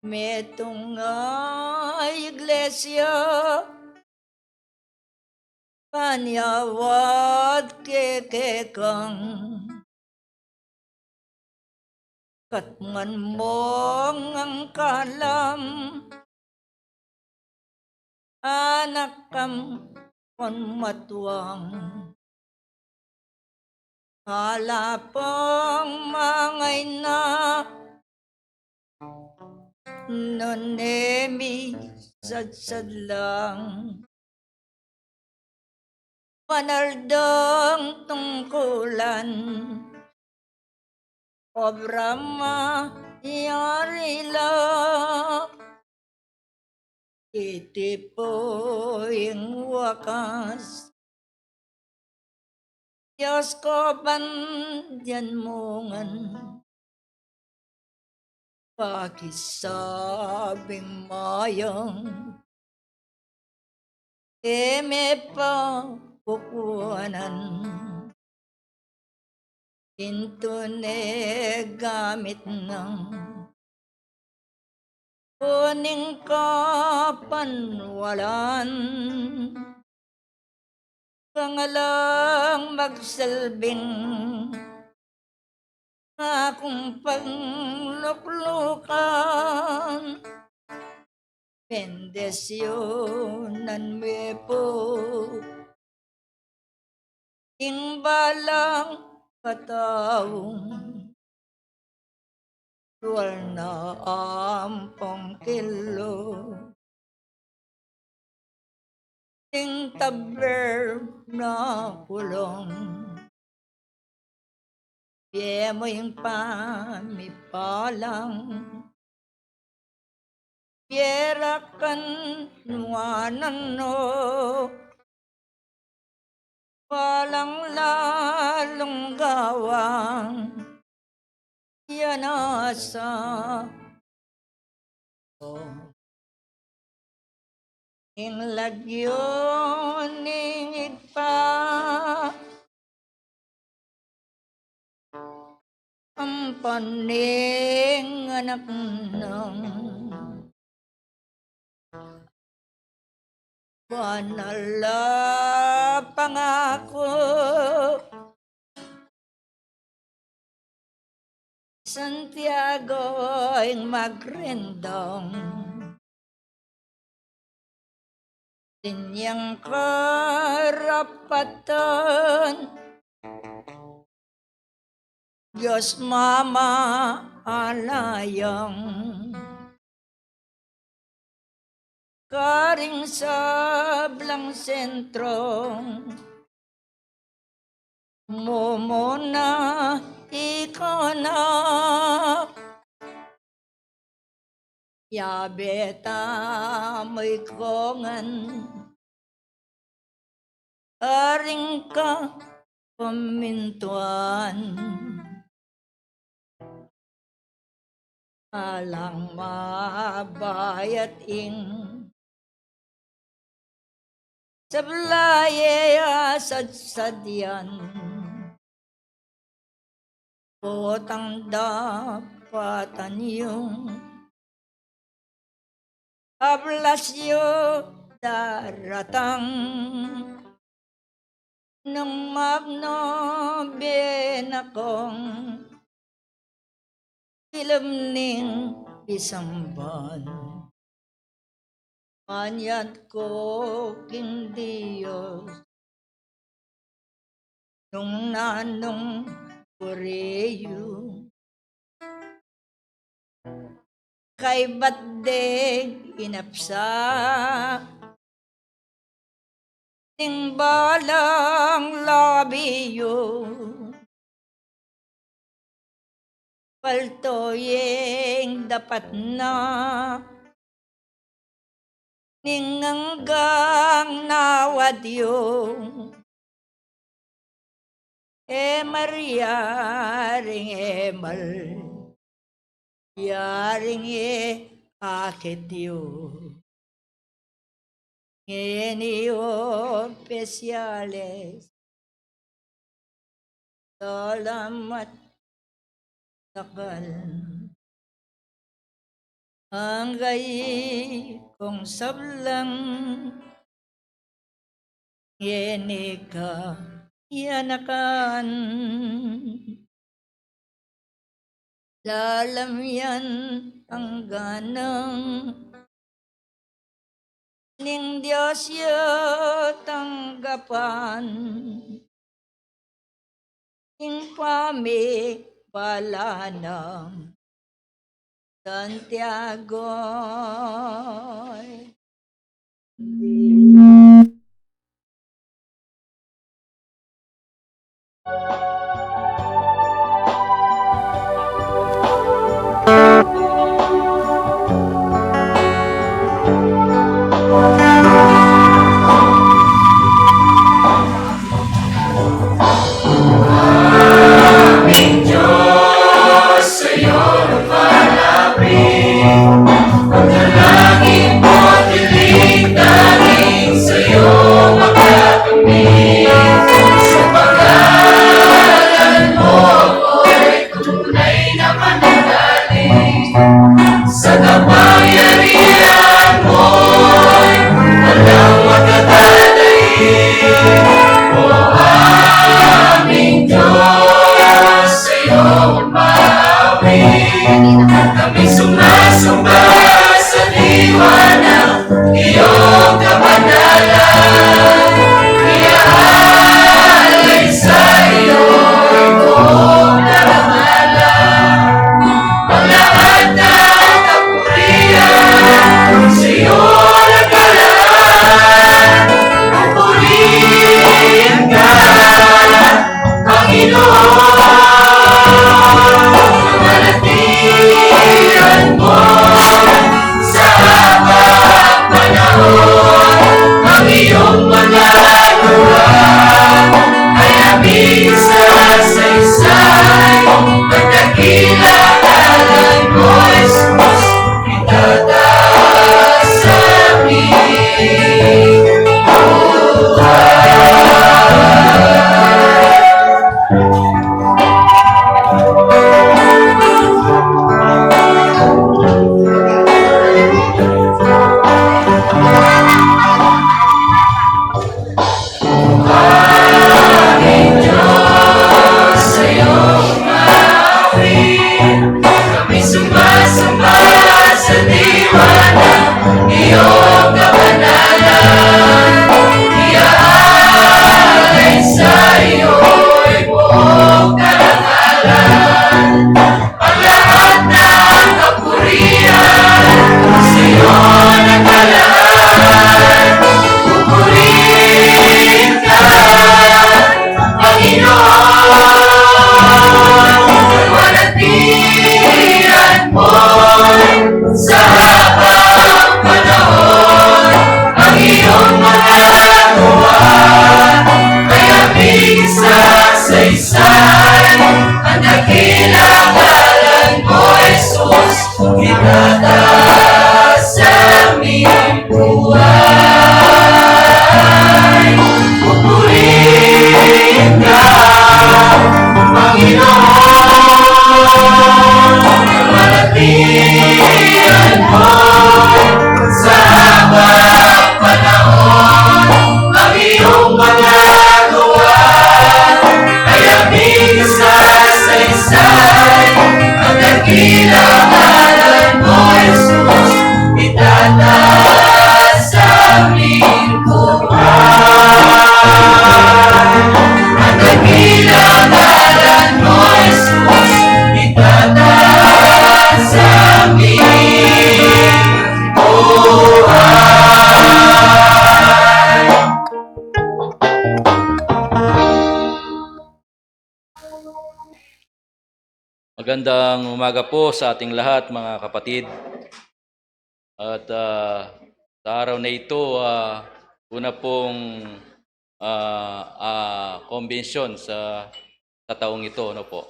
Metung a iglesia, panyawad ke kekang, katmuan mung angkalam, anak kam kon matuang. Ala pung mangayna, nune misadsad lang, banal dang tungkulan, obra mayari la. Iti pu ing wakas, Dios ku ban dian mungan, pakisabing mayang, e me pa kukuanan. Ing tune gamit nang kuning kapanwalan, kang alang magsilbing akung pangluklukan. Bendisyunan me pu ing balang kataung, dual na ampong kilu ing tabernakulung. Bie mu ing pamipalang, bie ra kanu anan no, balang lalung gawang, ya nasa ing lagyu ning Ibpa, ampo ning Anak nang banal a pangaku. Santiago ing magrendang, inyang karapatan, Dios Mama alang yang, karing sablang sentro, mumuna ika na. Yabe tamu ika ngan karing kapamintuan. Alang mabayat ing sabla ye asadsad yan, potang dapatan yung ablas yu daratang. Nung magnobe na kung kilub ning bisamban, manyad ku king Dios, nung nanung kureyu kaybat deng inapsa ning balang labi yu, palto yeng dapat na ning anggang nawad yu. E Maria ring e mal, yaring e akit yu. Ngeni, o opisyales, salamat dakal. Angga ikong sablang ngeni kayanakan. Lalam yang tanggapan ning Dios ya tanggapan ning pamibalan nang Santiago. Aming Diyos, sa'yo lumalapit. Panalangin ko, tinig tanging sa'yo makakamit. Sa pangalan mo, ako'y tunay na mananalig. Sa kapangyarihan mo'y walang makakadaig. O aming Diyos, sa'yo umaawit. Kami sumasamba sa diwa ng iyong kabanalan. Iaalay sa iyo'y buong karangalan. Ang lahat ng kapurian, sa'yo nakalaan. Pupurihin ka, Panginoon. Panatilihan mo sa habang panahon ang iyong mga gawa. Ay aming isasaysay ang dakila ngalan mo, Jesus, itataas sa aming buhay. Aming Diyos, sa'yo umaawit. Kami sumasamba sa diwa ng iyong kabanalan. Iaalay sa iyo'y buong karangalan. Ang lahat ng kapurian, sa'yo nakalaan. Pupurihin ka, Panginoon. Panatilihan mo sa habang panahon ang iyong mga gawa. Ay aming isasaysay ang dakilang ngalan mo, Jesus, itataas sa aming buhay. Pupurihin ka, Panginoon. Panatilihan mo sa habang panahon ang iyong mga gawa. Ay aming isasaysay ang dakilang ngalan mo, Jesus, itataas sa aming buhay. Ang dakilang ngalan mo, Jesus, itataas sa aming buhay. Magandang umaga po sa ating lahat, mga kapatid. At, ah, sa araw na ito, ah, una pong, ah, ah, kombensyon sa, sa taong ito, ano po.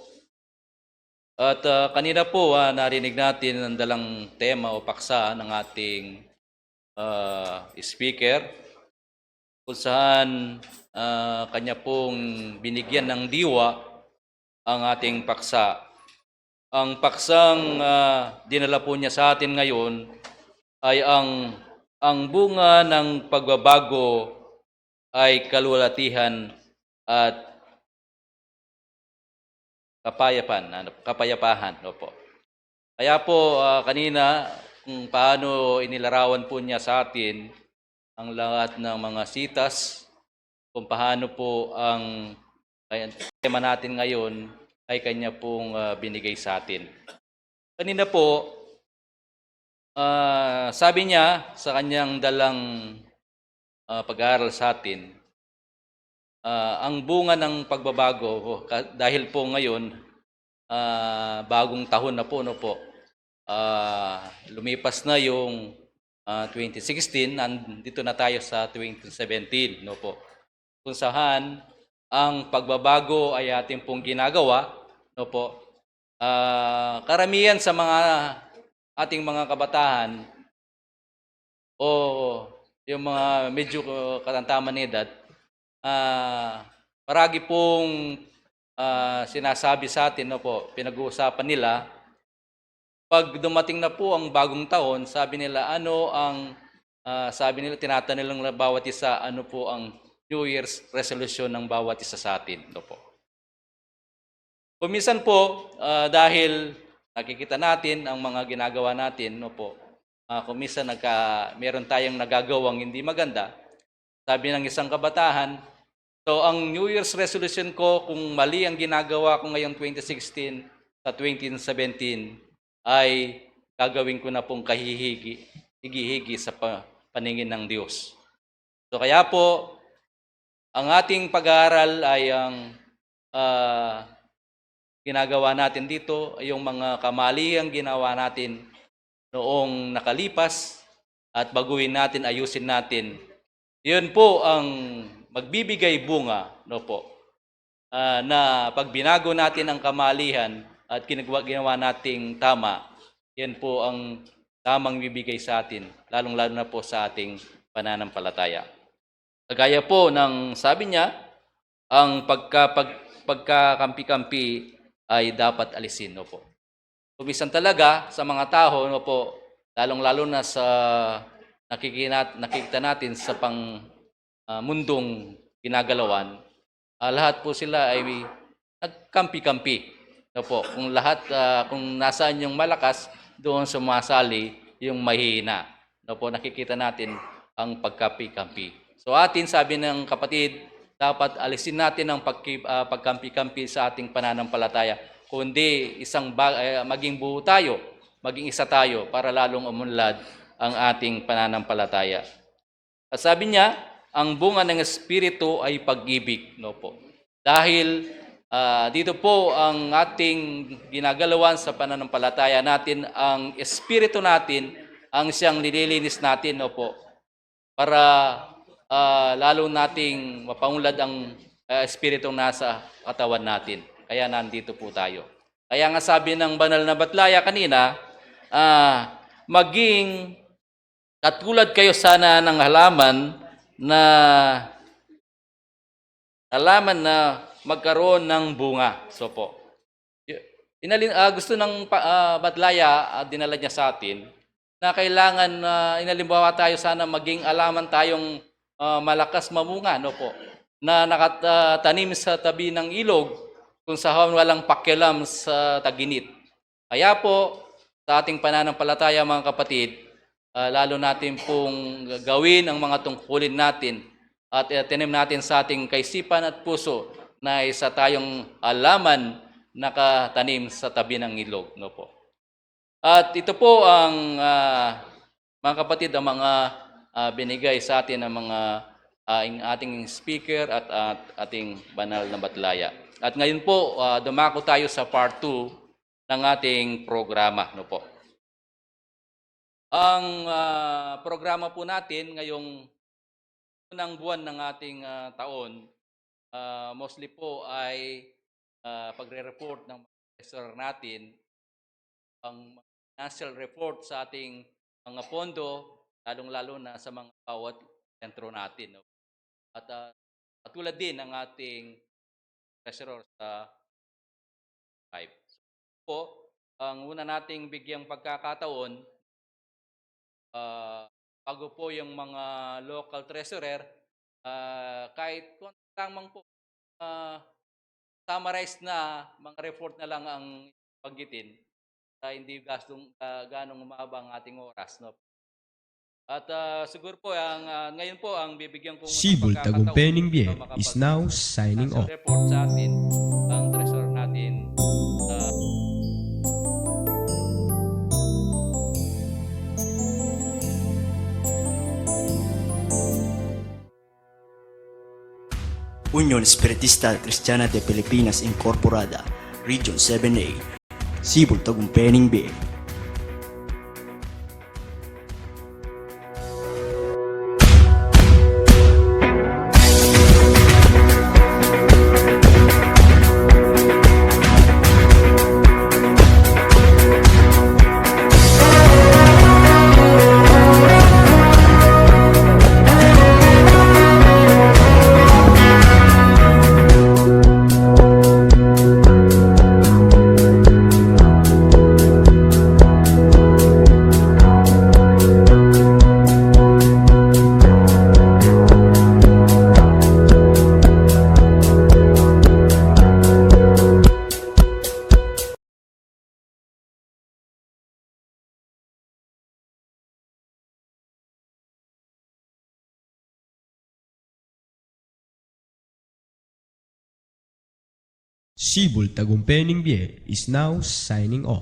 At, ah, kanina po, ah, narinig natin ang dalang tema o paksa ng ating, ah, speaker, kung saan, ah, kanya pong binigyan ng diwa ang ating paksa. Ang paksang, ah, dinala po niya sa atin ngayon ay ang, ang bunga ng pagbabago ay kaluwalhatian at kapayapan, ano, kapayapahan, opo. Kaya po, ah, kanina, kung paano inilarawan po niya sa atin ang lahat ng mga sitas, kung paano po ang, ay, ang tema natin ngayon ay kanya pong, ah, binigay sa atin. Kanina po, ah, sabi niya sa kanyang dalang, ah, pag-aaral sa atin, ah, ang bunga ng pagbabago, oh, ka-, dahil po ngayon, ah, bagong taon na po, no po? Ah, lumipas na yung, ah, twenty sixteen, nandito na tayo sa twenty seventeen, no po? Kung saan ang pagbabago ay ating pong ginagawa, no po? Ah, karamihan sa mga ating mga kabataan o yung mga medyo, uh, katamtamang edad, ah, paragi pong, ah, sinasabi sa atin, no po, pinag-uusapan nila, pag dumating na po ang bagong taon, sabi nila, ano ang, ah, sabi nila, tinatanong nila bawat isa, ano po ang New Year's resolution ng bawat isa sa atin, no po. Kung minsan po, ah, dahil nakikita natin ang mga ginagawa natin, no po, ah, kung minsan nagka-, meron tayong nagagawang hindi maganda, sabi ng isang kabataan, "So, ang New Year's resolution ko, kung mali ang ginagawa ko ngayong twenty sixteen, sa twenty seventeen, ay gagawin ko na pong kahihigi, higi-higi sa pa-, paningin ng Diyos." So, kaya po, ang ating pag-aaral ay ang, ah, ginagawa natin dito, yung mga kamalihang ginawa natin noong nakalipas, at baguhin natin, ayusin natin. Yun po ang magbibigay bunga, no po? Ah, na pag binago natin ang kamalihan at ginagawa, ginawa nating tama, yan po ang tamang bibigay sa atin, lalong-lalo na po sa ating pananampalataya. Kagaya po ng sabi niya, ang pagka-, pag-, pagkakampi-kampi ay dapat alisin, no po. Kung minsan talaga sa mga tao, no po, lalong-lalo na sa nakikina-, nakikita natin sa pang, ah, mundong ginagalawan, ah, lahat po sila ay nagkampi-kampi. No po, kung lahat, ah, kung nasaan yung malakas, doon sumasali yung mahina. No po, nakikita natin ang pagkampi-kampi. So, atin, sabi ng kapatid, dapat alisin natin ang pagki-, ah, pagkampi-kampi sa ating pananampalataya, kundi isang ba-, eh, maging buo tayo, maging isa tayo para lalong umunlad ang ating pananampalataya. At sabi niya, ang bunga ng Espiritu ay pag-ibig, no po. Dahil, ah, dito po ang ating ginagalawan sa pananampalataya natin, ang Espiritu natin, ang siyang nililinis natin, no po. Para, ah, lalo nating mapaunlad ang, ah, Espiritong nasa katawan natin. Kaya nandito po tayo. Kaya nga sabi ng banal na batlaya kanina, ah, maging katulad kayo sana ng halaman na, halaman na magkaroon ng bunga. So po, y-, inalin-, ah, gusto ng pa-, ah, batlaya, ah, dinala niya sa atin na kailangan, ah, inalimbawa tayo sana maging halaman tayong, ah, malakas mamunga, no po? Na nakatanim sa tabi ng ilog, kung saan walang pakialam sa taginit. Kaya po, sa ating pananampalataya, mga kapatid, ah, lalo natin pong gawin ang mga tungkulin natin at, eh, tanim natin sa ating kaisipan at puso na isa tayong halaman nakatanim sa tabi ng ilog, no po? At ito po ang, ah, mga kapatid, ang mga, ah, binigay sa atin ng mga, ah, ing-, ating speaker at, at ating banal na batlaya. At ngayon po, ah, dumako tayo sa part two ng ating programa, no po. Ang, ah, programa po natin ngayong unang buwan ng ating, ah, taon, ah, mostly po ay, ah, pagre-report ng treasurer natin ang financial report sa ating mga pondo, lalong-lalo na sa mga bawat sentro natin, no? At, ah, katulad din ng ating treasurer sa five. So, po, ang una nating bigyang pagkakataon, ah, bago po yung mga local treasurer, ah, kahit konti lamang po, ah, summarize na mga report na lang ang banggitin, sa hindi gastong, ah, ganong umaba ang ating oras, no? At, ah, siguro po, ang, ah, ngayon po, ang bibigyan kong unang Sibul pagkakataon Tagumpay ning Bie na is makapag- now signing off. Report sa atin, ang treasurer natin, ah, Union Espiritista Cristiana de Pilipinas Incorporada, Region seven A, Sibul Tagumpay ning Bie. Sibul Tagumpay ning Bie is now signing off.